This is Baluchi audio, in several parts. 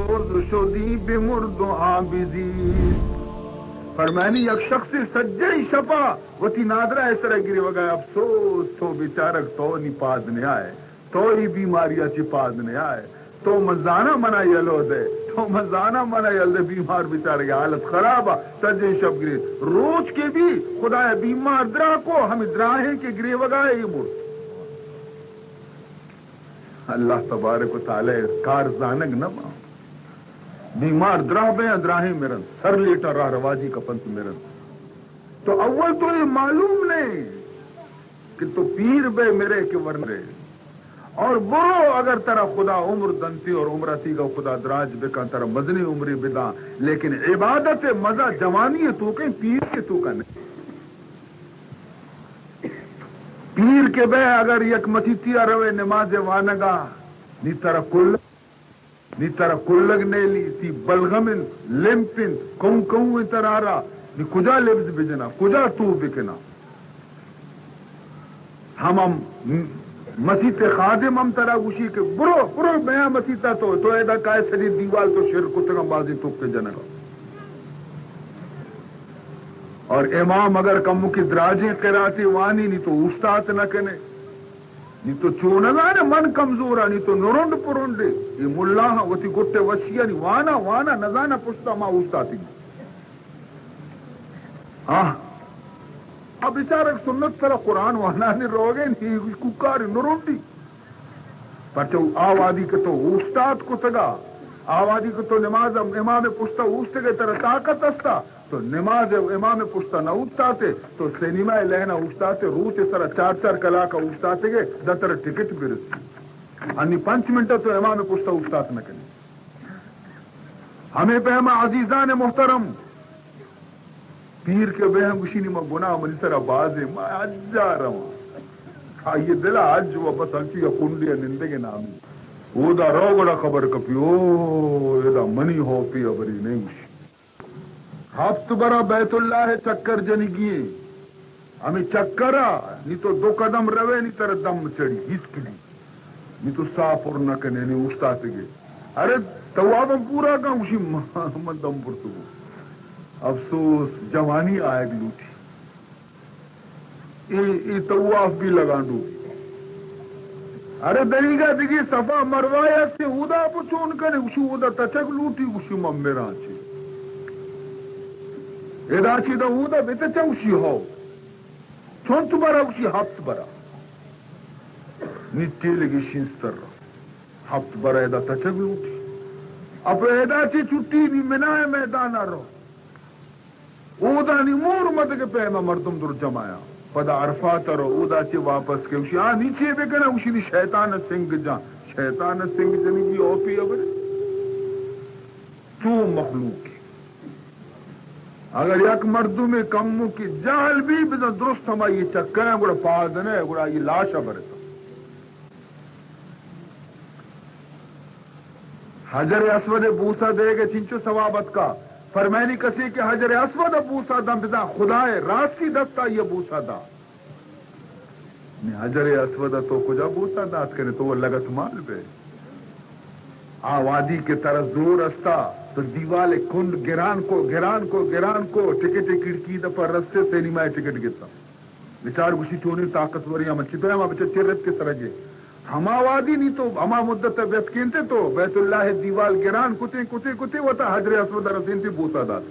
روز شدی بمرد و آ بزیست۔ فرمانی یک شخص سجہیں شپا وتی نادراہ ءِ سرا گریوگا، افسوس تو بیچارگ، تو نی پاد نیائے، تو ای بیماری ءَ چہ پاد نیائے۔ تو من زاناں منا یلو دے، تو من زاناں منا یل دے، بیمار بیچارگ ءِ حالت خراب ءَ، سجہیں شپ گری۔ روچ کہ بی، خدایا بیمار دراہ کو، ہمے دراہیں کہ گریوگا اے مرد۔ اللہ تبارک و تعالی کار زانگ نہ باں۔ بیمار دراہ بے، دراہیں مرن، سر لیٹا راہ رواجی کپنت مرن۔ تو اول تو اے معلوم نہ کہ تو پیر بے مرے کہ ورنرے۔ اور برو، اگر ترا خدا عمر دنتی اور عمر تیگا خدا دراج بکن، ترا مزنی عمری بداں، لیکن عبادت مزہ جوانی توکیں، پیر کے توکا نہیں۔ پیر کہ بے اگر یک مسیتی ءَ روے نماز وانگا، نی ترا کل، نی ترا کلگ نیلی، تی بلغم انت، لمپ انت، کوں کوں انت ترارا، نی کجا لبز بجنا، کجا تو بکنا؟ ہم ہم مسیت خادم ہم ترا گوشی کہ برو، برو بیا مسیتا تو، تو ادا کائے سجی دیوال تو شر کتگا بازی توک جنگا۔ اور امام اگر کمکی دراجیں قراتے وانی، نی تو اوشتات نہ کنے، نی تو چو نہ زانے من کمزور آں، نی تو نرنڈ پرنڈے۔ یہ ملا ہاں وتی گٹے وشی آنی وانا، وانا نہ زانا پشتا ما اوشتاتی۔ ہاں، آ بیچارگ سنت سرا قرآن وانانی روگے نی، کوکاری نرنڈی۔ پرچہ آ وادی کہ تو اوشتات کتگا، آ وادی کہ تو نماز امام پشتا اوشتگے، ترا طاقت استا، تو نماز امام پشتا نہ اوشتاتے، تو سینما لہنا اوشتاتے، روچ سرا چار چار کلاک اوشتاتگے، دا ترا ٹکٹ برسی۔ انی پنچ منٹ تو امام پشتا اوشتات نہ کنے۔ ہمے پیما عزیزان محترم، پیر کہ بے ہم گوشی نی ما گناہ منی سرا بازیں، ما حجا رواں۔ آئی دلا حج و بس انچو یا کنڈے نندگے نامی۔ اودا رو گڑا خبر کپی، او ادا منی ہوپی ہبری نہیں گوشی۔ ہفت برا بیت اللہ چکر جنگی ہیں۔ ہمے چکرا نی تو دو قدم روے، نی ترا دم چڑی، ہسک بی۔ نی تو ساہ پر نہ کنے، نی اوشتاتگے۔ ارے توابم پورا کن، گوشی من، من دم پرتگو۔ افسوس، جوانی آیگ لوٹی۔ اے، اے طواف بی لگانڈو بی۔ ارے دریگا دگی صفا مروہ استے، اودا پہ چون کنے؟ گوشی اودا تچگ لوٹی، گوشی من مراں چے۔ ادا چی دا اودا بتچا؟ گوشی ہو۔ چون تو برا؟ گوشی ہفت برا۔ نی ٹیلگی شینستر را۔ ہفت برا ادا تچگ لوٹی۔ اپہ ادا چی چھٹی نی منا میدانا رو۔ اودا نی مور مدگ پیما مردم در جمایا۔ پدا عرفات رو، اودا چی واپس کے، گوشی، آ، نی چے بکنا؟ گوشی، نی شیطان سنگ جان۔ شیطان سنگ جنی بی اوپی ابر۔ تو مخلوق۔ اگر یک مردمے کموکی جہل بی، بزاں درست ہمائی چکریں، گڑا پاد نہ، گڑا آئی لاش برتا۔ حجر اسود بوسہ دیگ چنچو ثواب اتکا؟ فرمائنی کسے کہ حجر اسود بوسہ داں، بزاں خدائے راستی دستا یہ بوسہ دا۔ نی حجر اسود تو کجا بوسہ دات کنے؟ تو لگت مال بے۔ آ وادی کہ ترا زور استا، تو دیوال کنڈ گران کو، گران کو، گران کو، ٹکٹ کھڑکی دپا رستے، سینما ٹکٹ گتا۔ بچار گوشی چونیں طاقتوری ہم چی تو ہما بچار چرت کے سرگے۔ ہما وادی نی تو ہما مدت بیت کینتے تو بیت اللہ دیوال گران کتے، کتے، کتے، وتا حجر اسود رسینتے بوسہ دات۔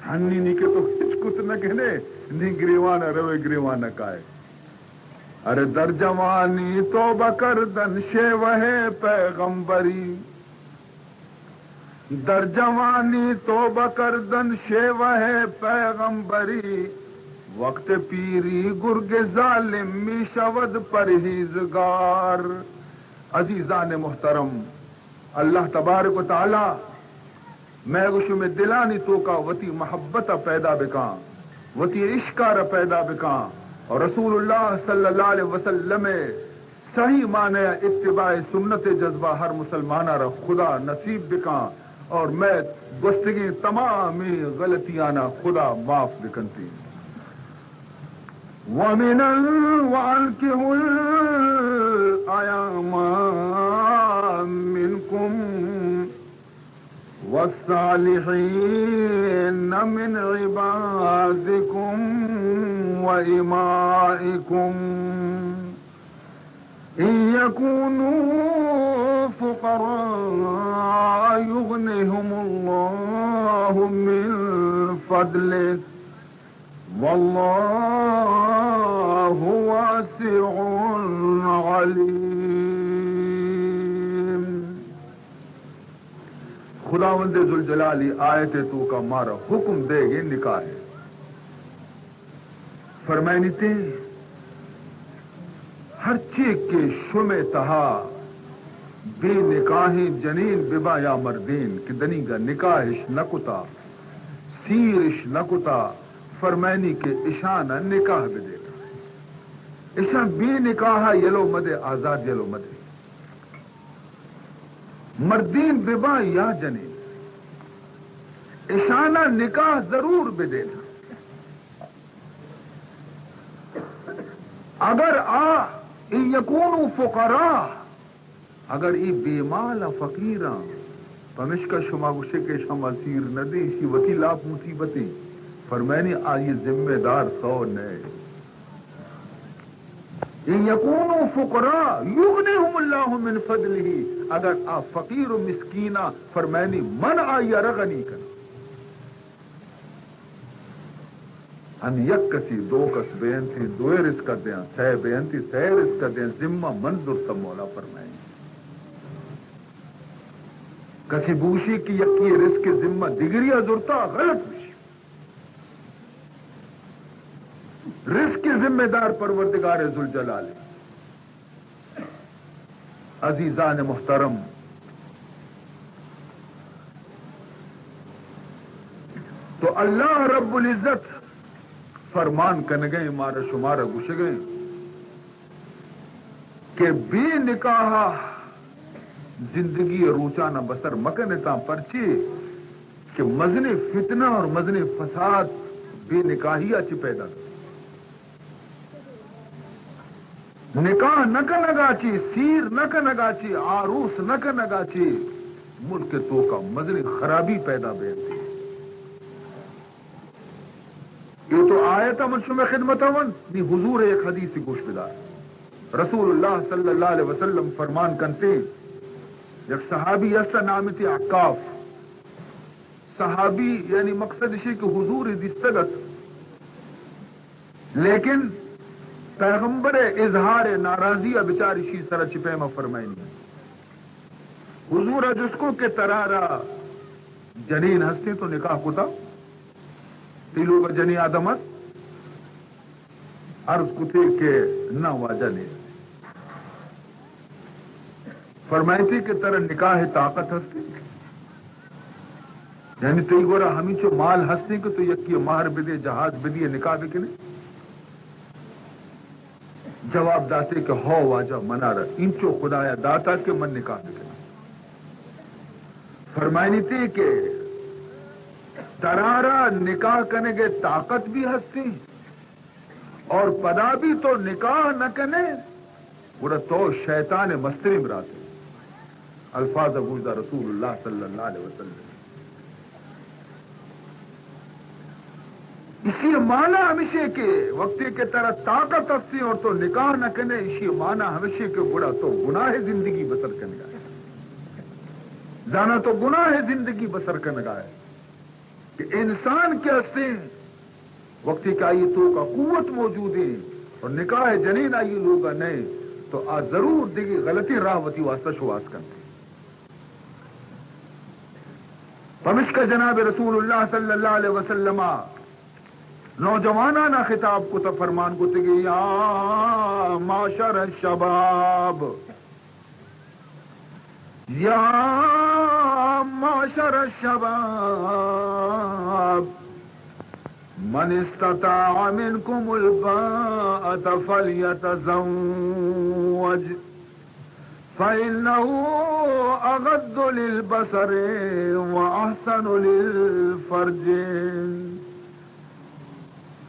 ہنی نی کہ تو ہچ کت نہ کنے، نی گریوان روے گریوان کائے۔ ارے در جوانی توبہ کردن شیوہ پیغمبری۔ در جوانی توبہ کردن شیوہ پیغمبری۔ وقت پیری گرگ ظالم می‌شود پرہیزگار۔ عزیزان محترم، اللہ تبارک و تعالی مئے گو شمئے دلانی توکا وتی محبت ء پیدا بکاں، وتی عشق ء را پیدا بکاں، اور رسول اللہ صلی اللہ علیہ وسلم ء صحیح معنی ء اتباع سنت ء جذبہ ہر مسلمان ء را خدا نصیب بکاں، اور مئے گوستگیں تمامیں غلطیانا خدا معاف بکنتی۔ ومن ال-، وأنكحوا الأيامى منكم الصالحين من عبادكم وإمائكم إن يكونوا فقراء يغنهم الله من فضله والله واسع عليم. خداوند ذوالجلال ءِ آیت ءِ توکا مارا حکم دیگ ءَ نکاح ءِ. فرمائنیتے، ہرچی کہ شمے تہا بے نکاحیں جنین بباں یا مردین کہ دنیگا نکاحش نکتا، سیرش نکتا، فرمائنی کہ اشانا نکاح بدیتا. اشاں بے نکاحا یلو مدے، آزاد یلو مدے. مردین بباں یا جنین، اشانا نکاح ضرور بدینا. اگر آ، ان یکونوا فقراء، اگر ای بے مال ءُ فقیراں، پمشکا شما گوشے کہ شما سیر ندے، اشی وتی لاپ مصیبتیں، فرمائنی آئی ذمہ دار تو نئے. ان یکونوا فقراء یغنیہم اللہ من فضلہ، اگر آ فقیر و مسکینا، فرمائنی من آئی ءَ را غنی کناں. ان یک کسی دو کس بینتی، دوئے رزق دیاں، سئے بینتی، سئے رزق دیاں، ذمہ من زرتا، مولا فرمائنی. کسی بوشی کہ یکی رزق ذمہ دگریا زرتا، غلط بوشی. رزق ذمہ دار پروردگار ذوالجلال. عزیزان محترم، تو اللہ رب العزت فرمان کنگئے، مارا شمارا گوشگئے کہ بے نکاحا زندگی روچانا بسر مکنے تاں، پرچے کہ مزنیں فتنہ اور مزنیں فساد بے نکاحیا چہ پیدا. نکاح نہ کنگا چی، سیر نہ کنگا چی، آروس نہ کنگا چی، ملک توکا مزنیں خرابی پیدا بیتی. اے تو آیت من شمئے خدمت ون، نی حضور یک حدیث گوش بدار. رسول اللہ صلی اللہ علیہ وسلم فرمان کنتے، یک صحابی است نام تی عکاف. صحابی یعنی مقصد اشی کہ حضور دیستگ ات، لیکن پیغمبر اظہار ناراضی ء بچار اشی سر چہ پیما فرمائنی. حضور ء جست کو کہ ترا را جنین ہستیں تو نکاح کتا؟ تئی لوگ ء جنین آدم است؟ عرض کتے کہ نہ واجہ نیست. فرمائیتی کہ ترا نکاح طاقت ہستی؟ یعنی تئی گورا ہمینچو مال ہستی کہ تو یکی مہر بدے، جہاز بدی، نکاح بکنے؟ جواب داتے کہ ہو واجہ، منارا اینچو خدایا داتا کہ من نکاح بکناں. فرمائنیتی کہ ترارا نکاح کنگے طاقت بھی ہستی اور پدا بھی تو نکاح نہ کنے، گڑا تو شیطان مستریں برات ئے. الفاظ گوشدار رسول اللہ صلی اللہ علیہ وسلم. اسی معنی ہمیشہ کہ وقتی کہ ترا طاقت ہستی اور تو نکاح نہ کنے، اسی معنی ہمیشہ کہ گڑا تو گناہ زندگی بسر کنگا ئے. زانا تو گناہ زندگی بسر کنگا ئے. کہ انسان کہ ہستیں، وقتی کہ آئی توکا قوت موجود ہے اور نکاح جنین آئی لوگا نئے، تو آ ضرور دگی غلطی راہ وتی واسطہ شواز کنتے. پمشکا جناب رسول اللہ صلی اللہ علیہ وسلم نوجوانانا خطاب کو تو فرمان کو تگے، یا معشر الشباب، یا معشر الشباب، من استطاع منکم الباءة فلیتزوج فإنه أغض للبصر وأحسن للفرج.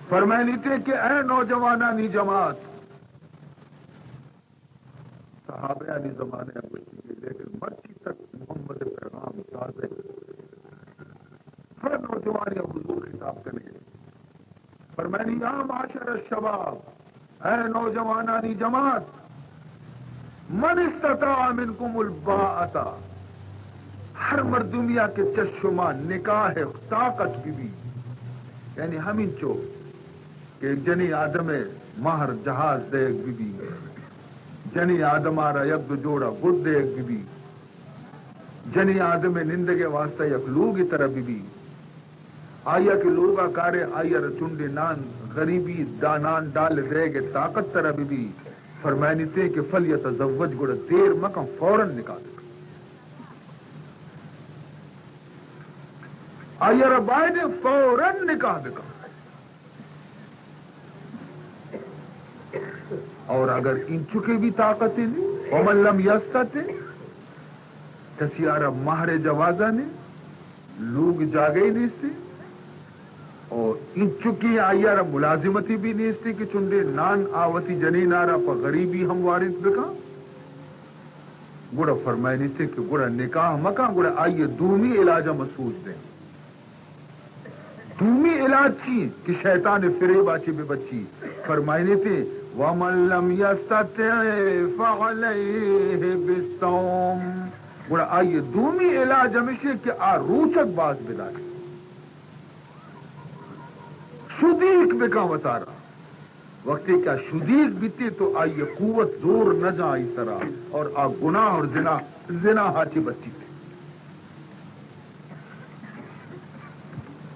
فرمائنیتے کہ اے نوجوانانی جماعت، صحابیانی زمانے ء گوشتی، لیکن مرچی تک محمد ء پیغام تازہ ہے. نوجوانیں حضور خطاب کنگے۔ فرمائنی، یا معشر الشباب، اے نوجوانانی جماعت، من استطاع منکم الباءۃ، ہر مردمیا کہ چہ شما نکاح طاقت بہ بی، یعنی ہمینچو کہ جنی آدم مہر جہاز دیگ بہ بی، جنی آدم آرا یک دو جوڑا گد دیگ بہ بی، جنی آدم نندگ واسطہ یک لوگی طرح بہ بی، آیا کہ لوگا کارے، آیا را چنڈے نان غریبی دا نان ڈال دیگ طاقت ترا بہ بی، فرمائنیتے کہ فلیتزوج، گڑا دیر مکن، فوراً نکاح بکن۔ آیا را باید فوراً نکاح بکن۔ اور اگر انچکے بھی طاقت نہیں، ومن لم یستطع، کسی آرا مہر جوازا نے، لوگ جاگہے نیستے، اور انچکے آئی آرا ملازمتی بھی نیستے کہ چنڈے نان آ وتی جنین آرا پہ غریبی ہم وارنت بکا، گڑا فرمائنیتے کہ گڑا نکاح مکا، گڑا آئی دومی علاج ہم سوچ دیں۔ دومی علاج چی کہ شیطان فریبا چہ بہ بچی؟ فرمائنیتے، ومن لم یستطع فعلیہ بالصوم۔ گڑا آئی دومی علاج ہمیشی کہ آ روچگ باز بداری، شدیک بکن وتارا۔ وقتی کہ آ شدیک بیتی تو آئی قوت زور نہ جا آئی سرا، اور آ گناہ اور زنا، زنا ہا چہ بچیت۔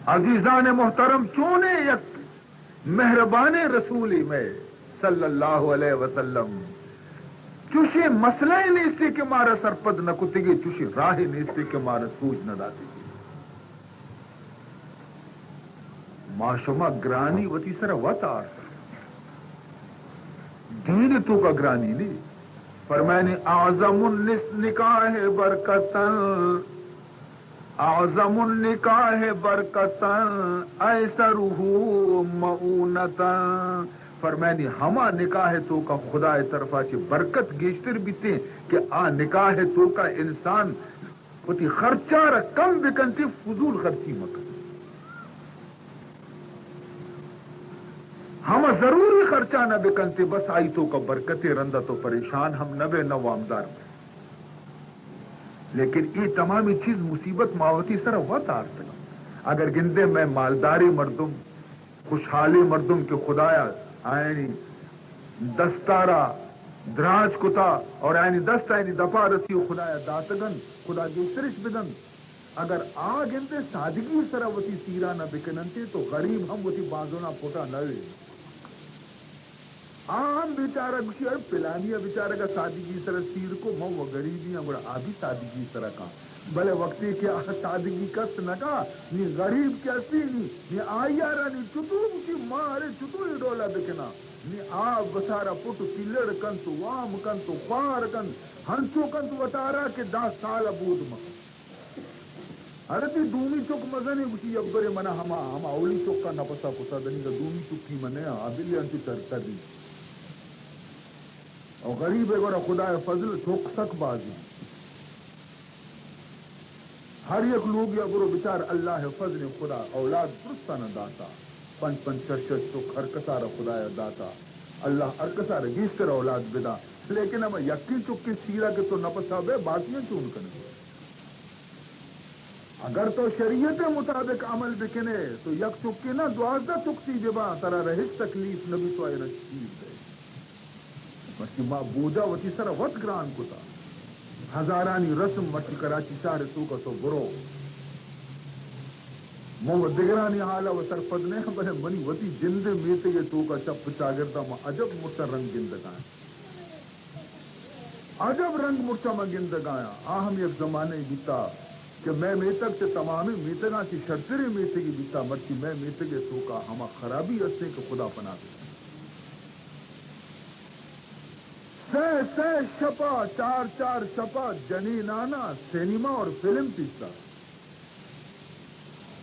عزیزان محترم، چونے یک مہربانیں رسولی مئے صلی اللہ علیہ وسلم، چوشیں مسئلہ نیستی کہ مارا سرپد نہ کتگی، چوشیں راہ نیستی کہ مارا سوج نہ داتگی۔ ما شما گرانی وتی سر وت آرت۔ دین توکا گرانی نی۔ فرمائنی، اعظم النس-، نکاح برکتاً، اعظم النکاح برکتاً، ایسرہ مؤونتاً۔ فرمائنی، ہما نکاح توکا خدائے طرفا چہ برکت گیشتر بیتیں کہ آ نکاح توکا انسان وتی خرچا را کم بکنت، فضول خرچی مکنت۔ ہما ضروری خرچا نہ بکنت، بس آئی توکا برکتے، رندا تو پریشان ہم نہ بے، نہ وامدار بے۔ لیکن اے تمامی چیز مصیبت ما وتی سر وت آرتگ۔ اگر گندے مئے مالداریں مردم، خوشحالیں مردم کہ خدایا آیانی دستارا دراج کتا اور آیانی دست آیانی دپا رسی و خدایا داتگن، خدا گیشترش بدن۔ اگر آ گندے سادگی سرا وتی سیرانا بکننتے تو غریب ہم وتی بازونا پٹا نہ وے۔ آ ہم بیچارہ گوشی، اے پلانی ء بیچارگ ء سادگی سر ء سیر کو، من و غریبی آں، گڑا آ بھی سادگی سر ء کاں۔ بلے وقتی کہ آ سادگی کس نہ کاں، نی غریب کہ ہستی نی، نی آئی ء را نی چتو گوشی، ما ارے چتو اے ڈول ء بکناں؟ نی آ وتارا پٹ و پیلڑ کنت و وام کنت و خوار کنت، ہنچو کنت وتارا کہ دہ سال ء بود مکنت۔ ہرتی دومی چک مزنیں، گوشی، یبرے منا ہما، ہما اولی چکا نپسا کتا، دنیگا دومی چکی من نیا، آ بلے انچو چرتگی۔ او غریب ء گورا خدائے فضل چک سک بازی۔ ہر یک لوگیا برو بچار، اللہ ء فضل، خدا اولاد درستانا داتا۔ پنچ پنچ شش شش چک ہر کسارا خدایا داتا۔ اللہ ہر کسارا گیشتر اولاد بدا۔ لیکن ہما یکیں چکے سیرا کہ تو نپسا بے، بازیاں چون کنے؟ اگر تو شریعت مطابق عمل بکنے تو یک چکے نہ، دوازدہ چک تی ببا، ترا را ہچ تکلیف نبی، تو آئرا چیر دے۔ مرچی ما بوجا وتی سر وت گران کتا۔ ہزارانی رسم مرچی کراچی شہر توکا تو برو۔ من و دگرانی حالا و سرپد نہ، بلے منی وتی جند میتگے توکا چپ چاگردا ما عجب مرچا رنگ گندگاں۔ عجب رنگ مرچاں من گندگ آیاں۔ آ ہم یک زمانہ ای بوتا کہ مئے میتگ چہ تمامیں میتگاں چہ شرتریں میتگے بوتا، مرچی مئے میتگ ء توکا ہما خرابی ہستیں کہ خدا پناہ بکنت۔ سہ سہ شپا، چار چار شپا جنینانا سینما اور فلم پیستا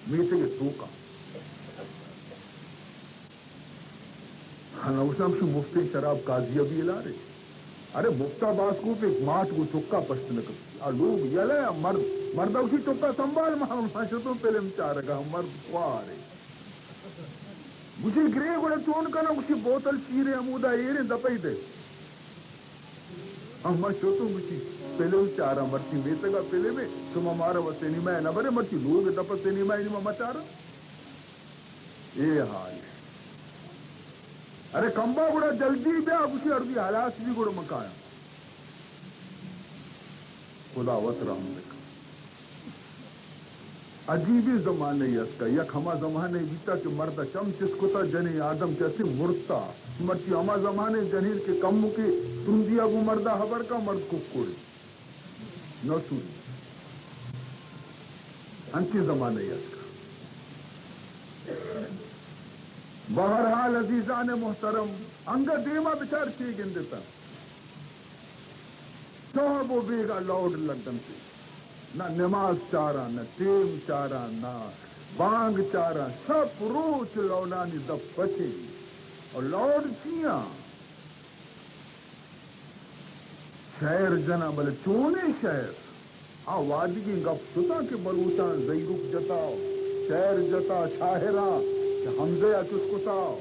میتگ ء توکا۔ ہاں، نوشتہ ہمشی مفتیں شراب قاضی ابی الارے۔ ارے مپتا باسکوپ ایک مات گو چکا پشت نہ کپتی۔ آ لوگ یلہ یا مرد، مرد اوشی چکا سنبھال، ما، ما شتوں فلم چارگا، مرد خوارے۔ گوشی گرے گڑا چون کناں؟ گوشی بوتل چیرے ہمودا ایریں دپئی دے۔ ہم ما شتوں گوشی فلم چاراں، مرچی میتگا فلمے، شما مارا و سینما نہ برے، مرچی لوگ دپ سینما نی ما مچاراں۔ اے حال۔ ارے کمبا گڑا جلدی بیا، گوشی عرضی ہلاس بی گڑا مکایا۔ خدا وت رحم بکن۔ عجیبیں زمانہ ای اتکا، یک ہما زمانہ ای بیتا کہ مرد ء چم چست کتا، جنین آدم چہ اسے مرتا۔ مرچی ہما زمانہ ای جنین کہ کمکے ترندی ء گوں مرد ء ہبر کا، مرد ککڑ نہ سوری۔ انچیں زمانہ ای اتکا۔ بہرحال عزیزان محترم، انگہ دیما بچار چے گندتا۔ سہب و بیگا لوڈ لگنتے، نہ نماز چاراں، نہ ٹیم چاراں، نہ بانگ چاراں، شپ روچ لوڈانی دپ پچیں۔ اور لوڈ چیاں؟ شعر جناں، بلے چونیں شعر؟ آ وادگیں گپ شتاں کہ بلوچاں زہیروک جتا، شعر جتا، شاعراں کہ حمزہ ء چست کتا،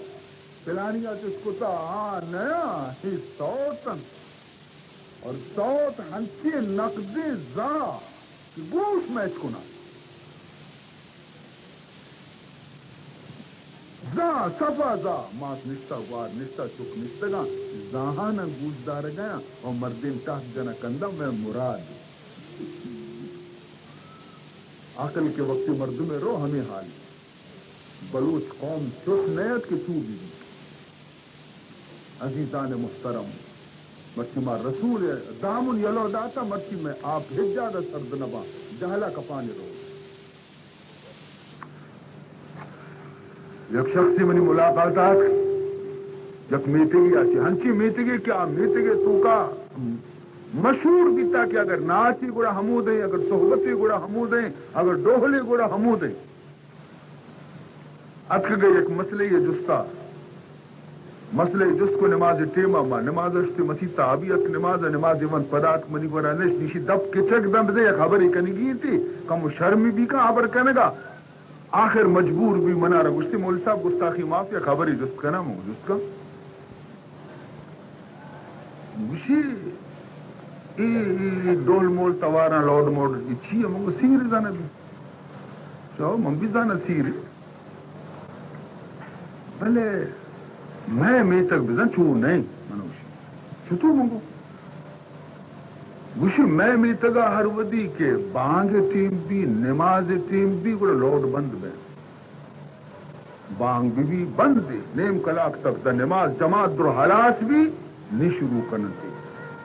فلانی ء چست کتا، آ نیا، اے سوت انت۔ اور سوت ہنچیں نقدیں زا کہ گوش میچ کناں۔ زا، صفا زا، مات نشتہ، گوار نشتہ، چک نشتگاں، زاہاناں گوش دارگایاں و مردین ٹہک جنہ کنداں، مئے مراد۔ عقل کہ وقتی مردمے رو ہمے حال۔ بلوچ قوم چش نیت کہ چو بہ بیت۔ عزیزان محترم، مرچی ما رسول دامن یلو داتا، مرچی مئے آپ ہچ جاگہ سرد نباں، جہلا کپانی رو۔ یک شخصے منی ملاقات آت، یک میتگے آ چہ، ہنچیں میتگے کہ آ میتگے توکا مشہور بیتا کہ اگر ناچے گڑا ہمودیں، اگر صحبتے گڑا ہمودیں، اگر ڈوہلے گڑا ہمودیں۔ اتکگے یک مسئلہ ء جستا، مسئلہ ء جست کو نماز ٹیم ء، ما نماز اشتے مسیت ء، آبی اتک نماز ء، نماز ء ونت پدا اتک منی گورا نشت، گیشی دپ کچک دم بدے، یک خبرے کنگی انتی، کمو شرمی بی کن ہبر کنگا۔ آخر مجبور بی، منارا گوشتی، مولوی صاحب گستاخی معاف، یک خبرے جست کناں، من جست کن۔ گوشی، اے، اے، اے ڈول مول تواراں، لاؤڈ ماڈل، اے چی ہے؟ من گو، سیر زانہ بی۔ چو، من بی زانہ سیر۔ بلے، مئے میتگ بزن چو نہیں، من گوشی۔ چطور؟ من گو۔ گوشی، مئے میتگا ہر ودی کہ بانگ ٹیم بی، نماز ٹیم بی، گڑا لاؤڈ بند بے۔ بانگ بہ بی بند، نیم کلاک تک داں نماز جماعت درو ہلاس بی، نی شروع کننت۔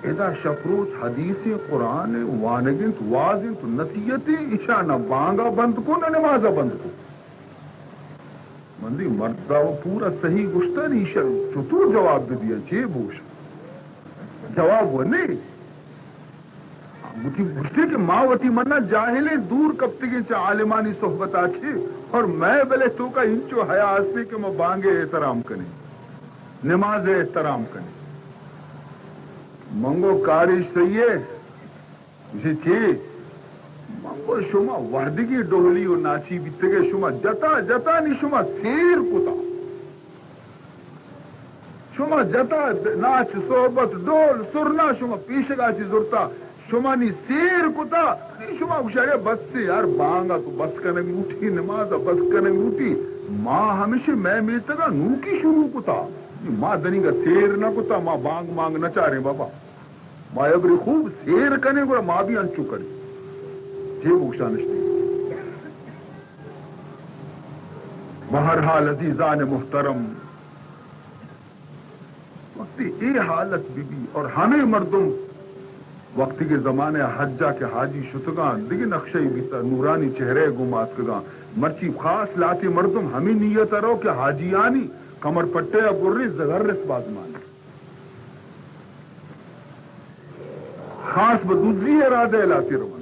ادا شپ روچ حدیثیں، قرآن وانگ انت، واز انت، نصیحت انت، اشاں نہ بانگا بند کو، نہ نمازا بند کو۔ من دی مردا و پورا صحیح گوشتا نی، ایشا چطور جواب بدیا، چے بوش؟ جواب و نے۔ وتی گوشتے کہ ما وتی منا جاہلیں، دور کپتگیں چہ عالمانی صحبتا چے، اور مئے بلے توکا انچو حیا ہستے کہ ما بانگے احترام کنیں، نماز احترام کنیں۔ من گو کاریش صحیح ہے، گوشی چے؟ من گو شما وہدگی ڈولی و ناچی بیتگے، شما جتا جتا نی شما سیر کتا۔ شما جتا ناچ، صحبت، ڈول، سرنا شما پیشگا چی زرتا، شما نی سیر کتا، نی شما گوشا، اگہ بس یار، بانگا تو بس کنگ لوٹی، نمازا بس کنگ لوٹی، ما ہمیشہ مئے میتگا نوکی شروع کتا، ما دنیگا سیر نہ کتا، ما بانگ مانگ نہ چاریں بابا، ما ابری خوب سیر کنیں، گڑا ما بھی انچو کنیں، چے بگوشانشتے۔ بہرحال عزیزان محترم، وقتی اے حالت بی بی اور ہمے مردم وقتی کہ زمانہ حجا کہ حاجی شتگاں، دگہ نقشہ بیتا، نورانی چہرہ گم آتکگاں، مرچی خاص لاتے مردم ہمے نیت رو کہ حاجیانی کمر پٹے برے زغرس بازمانی۔ خاص بہ دزی ارادہ لاتے روانت۔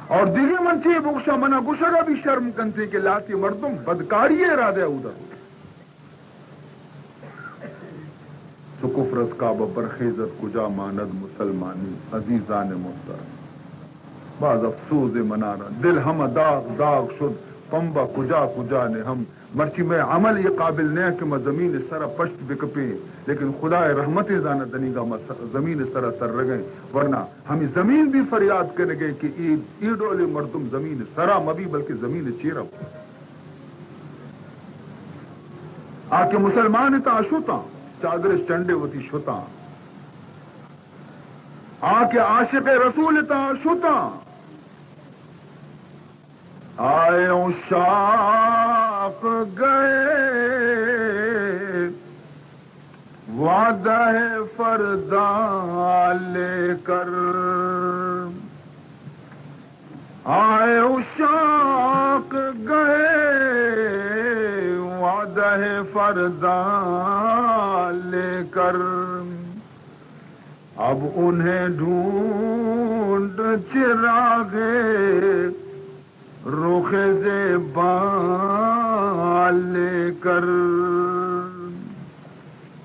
اور دیگہ من چے بگوشاں، منا گوشگا بھی شرم کنتے کہ لاتے مردم بدکاری ارادہ اودا روت۔ تو کفر از کعبہ برخیزد، کجا ماند مسلمانی؟ عزیزان محترم، باز افسوز منارا، دل ہم داغ داغ شد، پمبا کجا کجا نے ہم، مرچی مئے عمل یہ قابل نہ کہ ما زمین سرا پشت بکپیں، لیکن خدائے رحمت زانہ دنیگا ما س-، زمین سرا ترگیں، ورنہ ہمیں زمین بھی فریاد کنگے کہ اے، اے ڈولے مردم زمین سرا مبی بلکہ زمین چیرا۔ آ کہ مسلمان تاں شتاں، چادرش چنڈے وتی شتاں۔ آ کہ عاشق رسول تاں شتاں۔ آئے عشاق گئے وعدہ فردا لے کر۔ آئے عشاق گئے وعدہ فردا لے کر، اب انہیں ڈھونڈ چراغ رخ زیبا لے کر۔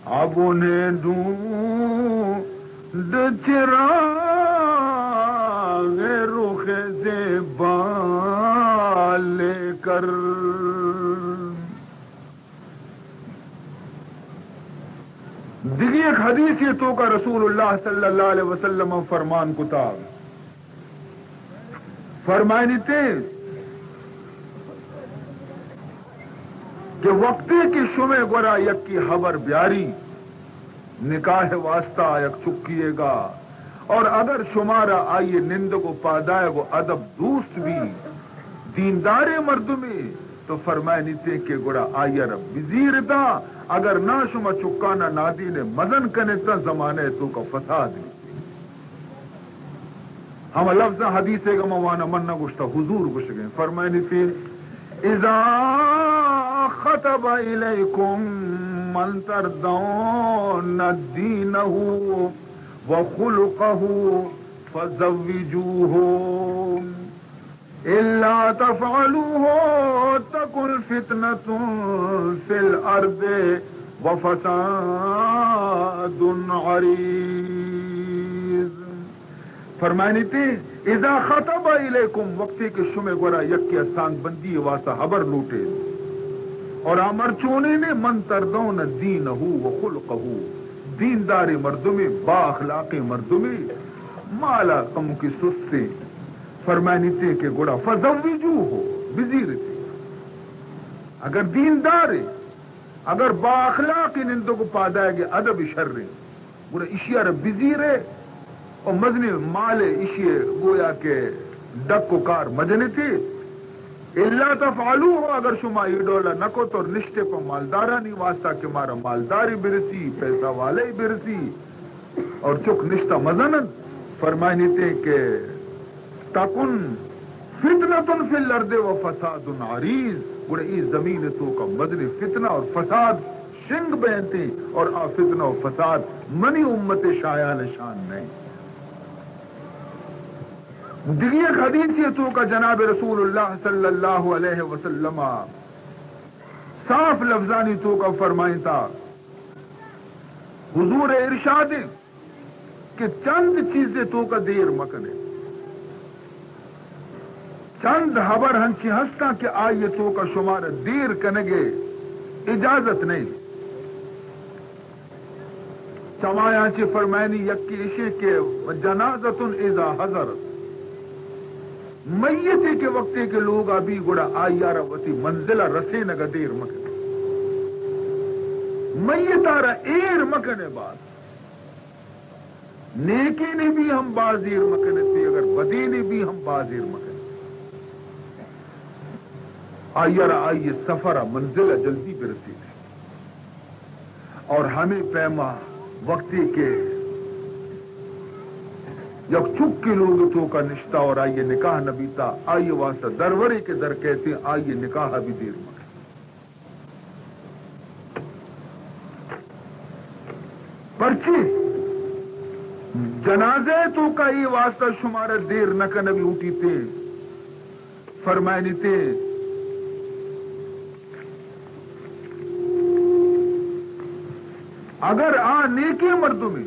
اب انہیں ڈھونڈ چراغ رخ زیبا لے کر۔ دگہ یک حدیثے توکا رسول اللہ صلی اللہ علیہ وسلم فرمان کتا، فرمائنیتے کہ وقتے کہ شمے گورا یکی حبر بیاری، نکاح واسطہ یک چکیے گا، اور اگر شمارا آئیے نندگ و پادایگ و ادب دوست بی، دینداریں مردمے، تو فرمائنیتے کہ گڑا آئیارا بزیرتا، اگر نا شما چکانا نادین مزن کنتا زمانہ توکا فساد بی۔ ہما لفظ حدیثے گا موانا من نہ گوشتا، حضور گوشگیں، فرمائنیتے، اذا خطب الیکم من تردون دینه و خلقه فزوجوه، الا تفعلوه تکن فتنة فی الارض و فساد عریض۔ فرمائنیتے، اذا خطب الیکم، وقتے کہ شمے گورا یکے سانگ بندی واسطہ حبر لوٹے، اور آ مرچونے نے، من تردون دینه و خلقه، دینداریں مردمے، با اخلاقیں مردمے، مالا کمکی سستے، فرمائنیتے کہ گڑا فزوجوه، بزیرتے۔ اگر دیندارے، اگر با اخلاقی نندگ و پادایگ ادب شریں، گڑا اشیارا بزیرے و مزنیں مالے اشی گویا کہ ڈک و کار مجنتے۔ الا تفعلوه، اگر شما ای ڈولا نکت اور نشتے پہ مالدارانی واسطہ کہ مارا مالداری برسی، پیسہ والے برسی، اور چک نشتہ مزن انت، فرمائنیتے کہ تکن فتنة فی الارض و فساد عریض، گڑا ای زمین توکا مزنیں فتنہ اور فساد شنگ بینتے، اور آ فتنہ و فساد منی امت شایان شان نہیں۔ دگہ یک حدیثے توکا جناب رسول اللہ صلی اللہ علیہ وسلم صاف لفظانی توکا فرمائنتا، حضور ارشاد کہ چند چیزے توکا دیر مکنے، چند حبر ہنچی ہستاں کہ آئی توکا شمارا دیر کنگے اجازت نہیں۔ چمایاں چہ فرمائنی یکی اشے کہ جنازة اذا حضرت، میتے کہ وقتے کہ لوگا بی گڑا آئیارا وتی منزلا رسینگا دیر مکنے، میتارا ایر مکنے باز۔ نیکینے بی ہم باز ایر مکنے تے، اگر بدینے بی ہم باز ایر مکنے۔ آئیارا آئی سفر منزل جلدی برسینے۔ اور ہمے پیما وقتی کہ یک چکی لوگ توکا نشتا اور آئی نکاح نبیتا، آئی واسطہ درورے کہ در کہتے، آئی نکاح بھی دیر مکنے۔ پرچی جنازہ توکا ای واسطہ شمارا دیر نہ کنگ لوٹیتے، فرمائنیتے۔ اگر آ نیکیں مردمے،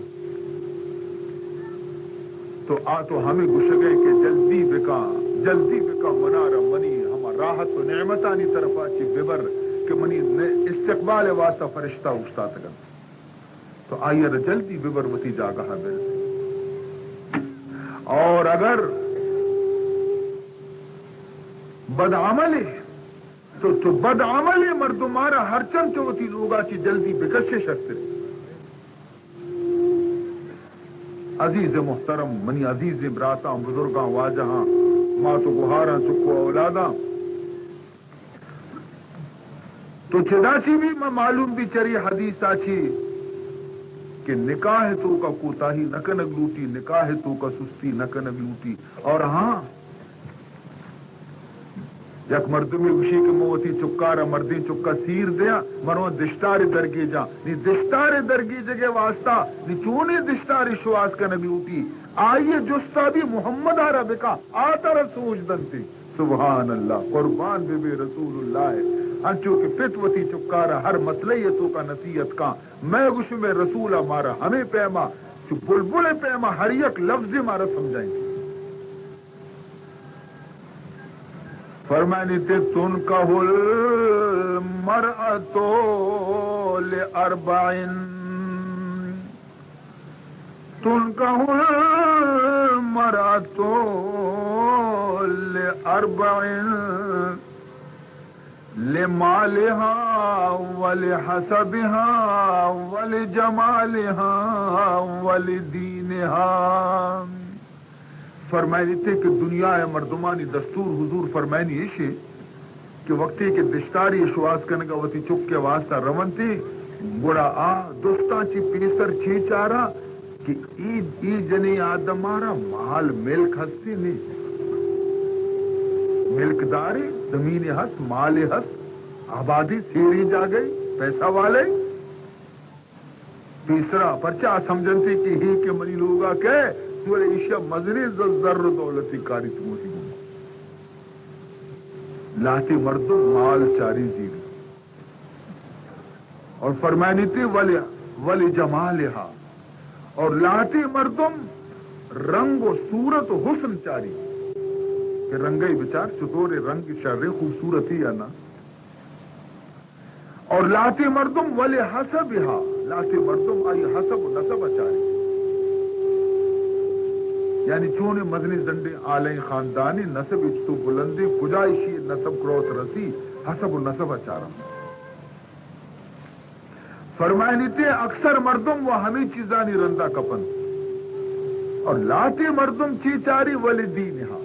تو آ تو ہمے گوشگ ءَ کہ جلدی بکن، جلدی بکن، منارا منی ہما راحت و نعمتانی طرفا چی ببر کہ منی ن-، استقبال ءِ واسطہ فرشتہ اوشتاتگ انت۔ تو آئی ءَ را جلدی ببر، وتی جاگہ ءَ برس۔ اور اگر بدعملے، تو، تو بدعملیں مردمارا ہرچنت چہ وتی لوگا چی جلدی بکشے شرترے۔ عزیز محترم، منی عزیزیں براتاں، بزرگاں، واجہاں، مات و گہاراں، چک و اولاداں، تو چدا چی بھی ما معلوم بھی چری حدیثا چی کہ نکاح توکا کوتاہی نہ کنگ لوٹی، نکاح توکا سستی نہ کنگ لوٹی۔ اور ہاں، یک مردمے گوشی کہ من وتی چکارا، مردیں چکا سیر دیاں، من رواں دشتارے درگیجاں۔ نی دشتارے درگیجگے واسطہ نی چونیں دشتارے شواز کنگ لوٹی؟ آئی جستا بھی محمد آرا بکا، آ ترا سوج دنتی۔ سبحان اللہ، قربان بہ بے رسول اللہ۔ انچو کہ پت وتی چکارا ہر مسئلہ توکا نصیحت کاں، مئے گوشمے رسولا مارا ہمے پیما، چو بلبل پیما ہر یک لفظے مارا سمجھائیں۔ فرمانی تے، تنکح المرأة لأربع، تنکح المرأة لأربع، لمالها ولحسبها ولجمالها ولدينها۔ فرمائنیتے کہ دنیا ءِ مردمانی دستور، حضور فرمائنی ایشے کہ وقتے کہ دشتاری شواز کنگا وتی چک ءِ واسطہ رونتے، گڑا آ درستاں چی پیسر چے چارا کہ ای، ای جنیں آدمارا مال ملک ہستے نے، ملک دارے، زمینے ہست، مالے ہست، آبادی، سیریں جاگہے، پیسہ والے۔ پیسرا پرچا سمجھنتی کہ ہی کہ منی لوگا کئے، گڑا ایشیا مزنیں ز-، زر و دولتی کاری تو موتی گون۔ لہتے مردم مال چاری زیری۔ اور فرمائنیتی ولی، ولی جمالها۔ اور لہتے مردم رنگ و صورت و حسن چاری کہ رنگئی بچار چطور، رنگ شر، خوبصورتی یا نا۔ اور لہتے مردم ولحسبها، لہتے مردم آئی حسب و نسب چاری، یعنی چونیں مزنیں زنڈیں آلیں خاندانی نسب اچ تو بلندیں، کجا ایشی نسب کروت رسی، حسب و نسب چارم۔ فرمائنیتے اکثر مردم و ہمیں چیزانی رندا کپنت۔ اور لہتے مردم چی چاری؟ ولدینها۔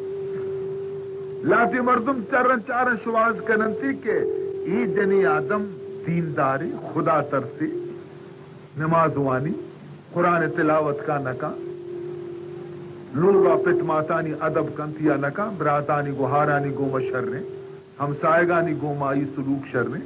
لہتے مردم چرن چارن شواز کننتی کہ ای جنی آدم دینداری، خدا ترسی، نماز وانی، قرآن تلاوت کا نکا، لوگا پت ماتانی ادب کنت یا نکا، براتانی گوہارانی گوما شریں۔ ہمسایگانی گوما آئی سلوک شریں،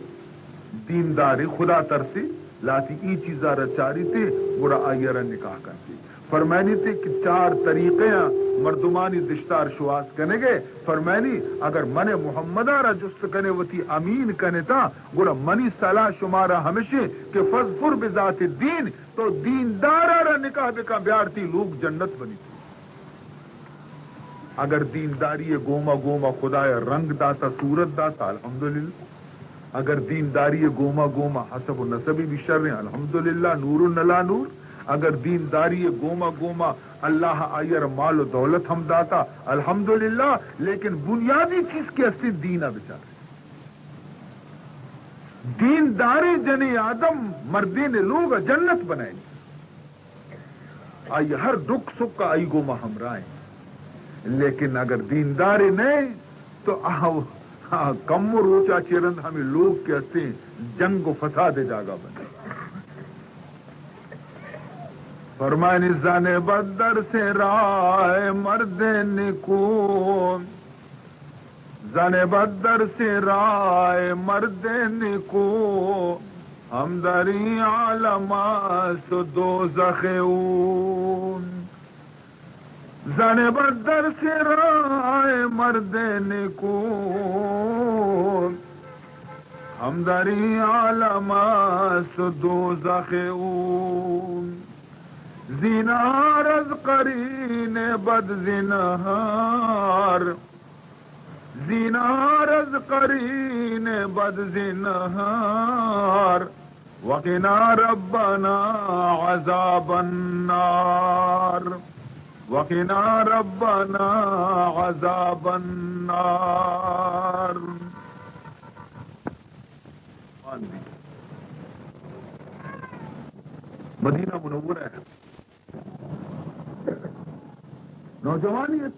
دینداریں، خدا ترسی، لہتی ای چیزا را چاریتے، گڑا آئی را نکاح کنتے۔ فرمائنیتے کہ چار طریقے آں مردمانی دشتار شواز کنگے۔ فرمائنی، اگر من محمدا را جست کنے، وتی امین کنتا، گڑا منی صلاح شمارا ہمشیں کہ فاظفر بذات الدین، تو دیندارا را نکاح بکن، بیارتی لوگ جنت بنیت۔ اگر دینداری گوما گوما خدایا رنگ داتا، صورت داتا، الحمدللہ۔ اگر دینداری گوما گوما حسب و نسبی بھی شریں، الحمدللہ، نور نلا نور۔ اگر دینداری گوما گوما اللہ آئیر مال و دولت ہم داتا، الحمدللہ۔ لیکن بنیادی چیز کہ ہستی دینا بچار۔ دینداریں جنیں آدم مردین لوگ جنت بنائیں۔ آئی ہر ڈک سک آئی گوما ہمراہ انت، لیکن اگر دیندارے نئے تو آ، آ کم و روچا چہ رند ہمیں لوگ کہ ہستیں جنگ و فساد جاگہ بنت۔ فرمائنی زن بد در سے رائے مرد نکو، زن بد در سے رائے مرد نکو، ہم در این عالم است دوزخ او۔ زن بد در سے رائے مرد نکو، هم در این عالم است دوزخ او، زینهار از قرین بد زینهار، زینهار از قرین بد زینهار، وقنا ربنا عذاب النار، وقنا ربنا عذاب النار. مدینہ منورہ ء نوجوانی ات،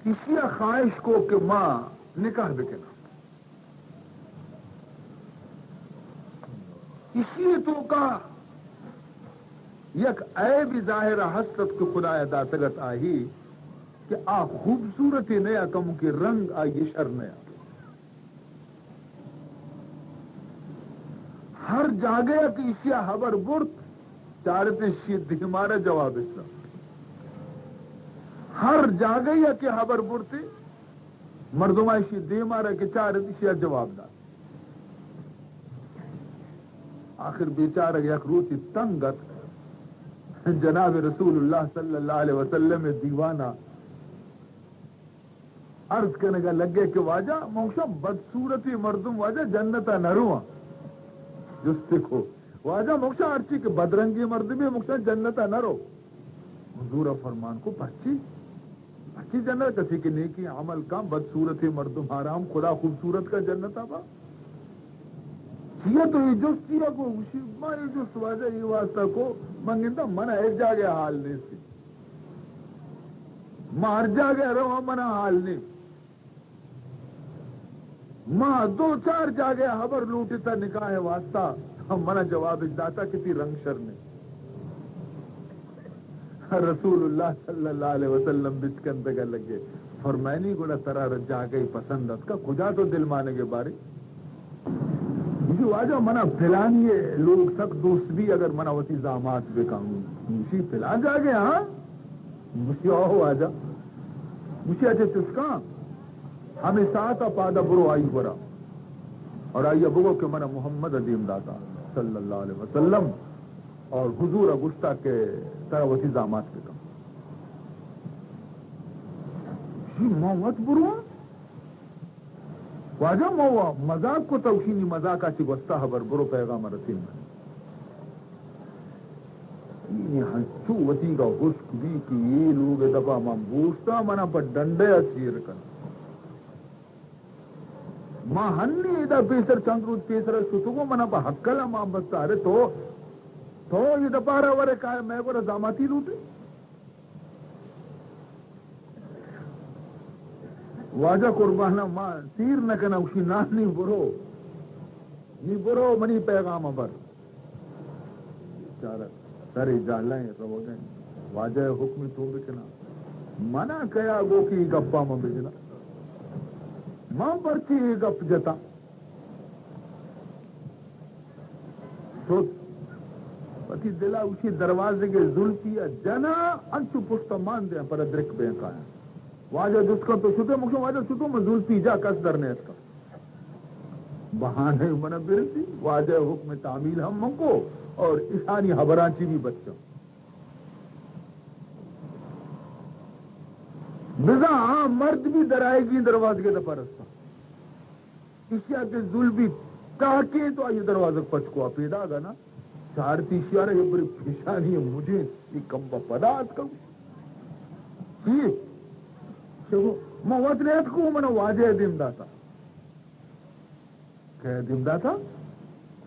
ایشی ء خواہش کو کہ ما نکاح بکناں. ایشی ء توکا یک عیبی ظاہر ہست ات کہ خدایا داتگ ات آئی کہ آ خوبصورتی نیا، کمو کہ رنگ آئی شر نیا. ہر جاگہ ء کہ ایشی ء ہبر برت، چارت ایشی ء دیمارا جواب اشتا. ہر جاگہ ء کہ ہبر برت، مردم ایشی ء دیمارا کہ چارت ایشی ء جواب دات. آخر بیچارگ یک روچی تنگ ات، جناب رسول اللہ صلی اللہ علیہ وسلم ء دیوانا عرض کنگا لگے کہ واجہ، من گوشاں بدصورتی مردم واجہ جنتا نہ رواں. جستے کو واجہ، من گوشاں ہرچی کہ بدرنگی مردمے، من گوشاں جنتا نہ رو. حضور فرمان کو، پرچی؟ پرچی جنت؟ کسی کہ نیکی عمل کن، بدصورتی مردم حرام، خدا خوبصورت کا جنتا با. چیا تو یہ جست چیا کو؟ گوشی، ما یہ جست واجہ یہ واسطہ کو، من گنداں منا ہر جاگہ حال نیستی. ما ہر جاگہ رواں، منا حال نی. ما دو چار جاگہ ہبر لوٹتا نکاح واسطہ، منا جواب داتا کہ تی رنگ شر نی. رسول اللہ صلی اللہ علیہ وسلم بچکندگا لگے، فرمائنی، گڑا ترا جاگہ پسند اتکا، کجا تو دل مانگے بارے؟ گوشی، واجہ، منا فلانی لوگ سک دوست بی، اگر منا وتی زامات بکن. گوشی، فلان جاگہ؟ ہاں. گوشی، آہو واجہ. گوشی، اچھا چسکاں، ہمے ساعت ء پادا برو آئی گورا اور آئی ء بگو کہ منا محمد ء دیم داتا صلی اللہ علیہ وسلم اور حضور ء گوشتا کہ ترا وتی زامات بکن. گوشی، ما وت برواں؟ واجہ، ما وا مزاق کتا. گوشی، نی مزاق ء چی گوستا، ہبر برو پیغام رسین من. نی ہنچو وتیگا ہشک بی کہ یہ لوگ دپا من بوشتا، منا پہ ڈنڈے ء چیر کن. ما ہنی ادا پیسر چند روچ پیسر شتگو، منا پہ ہکل ء مان بستا. ارے تو، تو یہ دپارا ورے کائے، مئے گورا زاماتی لوٹے؟ واجہ قرباناں، ما سیر نہ کناں. گوشی، نا، نی برو، نی برو، منی پیغام بر. بیچارہ سرے جہلائیں روگیں. واجہ حکم تو بکناں، منا کیا گو کہ یہ گپا من بجنا؟ من پرچی یہ گپ جتا؟ شت. وتی دلا گوشی، دروازگ ء زلپی ء جنا، انچو پشت ء مان دے، پر درک بے کایا. واجہ جست کن، تو شتے؟ مکشم واجہ شتو، من زلپی جا، کس در نیتکا. بہانے من برسی، واجہ حکم تعمیل ہم من کو اور اشانی حبران چی بھی بچم. بزاں آ مرد بھی درائیگی دروازگ ء دپا رستا. ایشی ء کہ زلبی ٹاکے تو آئی دروازگ پچ کو پیداگ ء نا، چارتی ایشی ء را یہ بری پیشانی مجھے یہ کمبا پدا اتکا. چی؟ شگو، ما وت نیتکو، من واجہ دیم داتا. کہ دیم داتا؟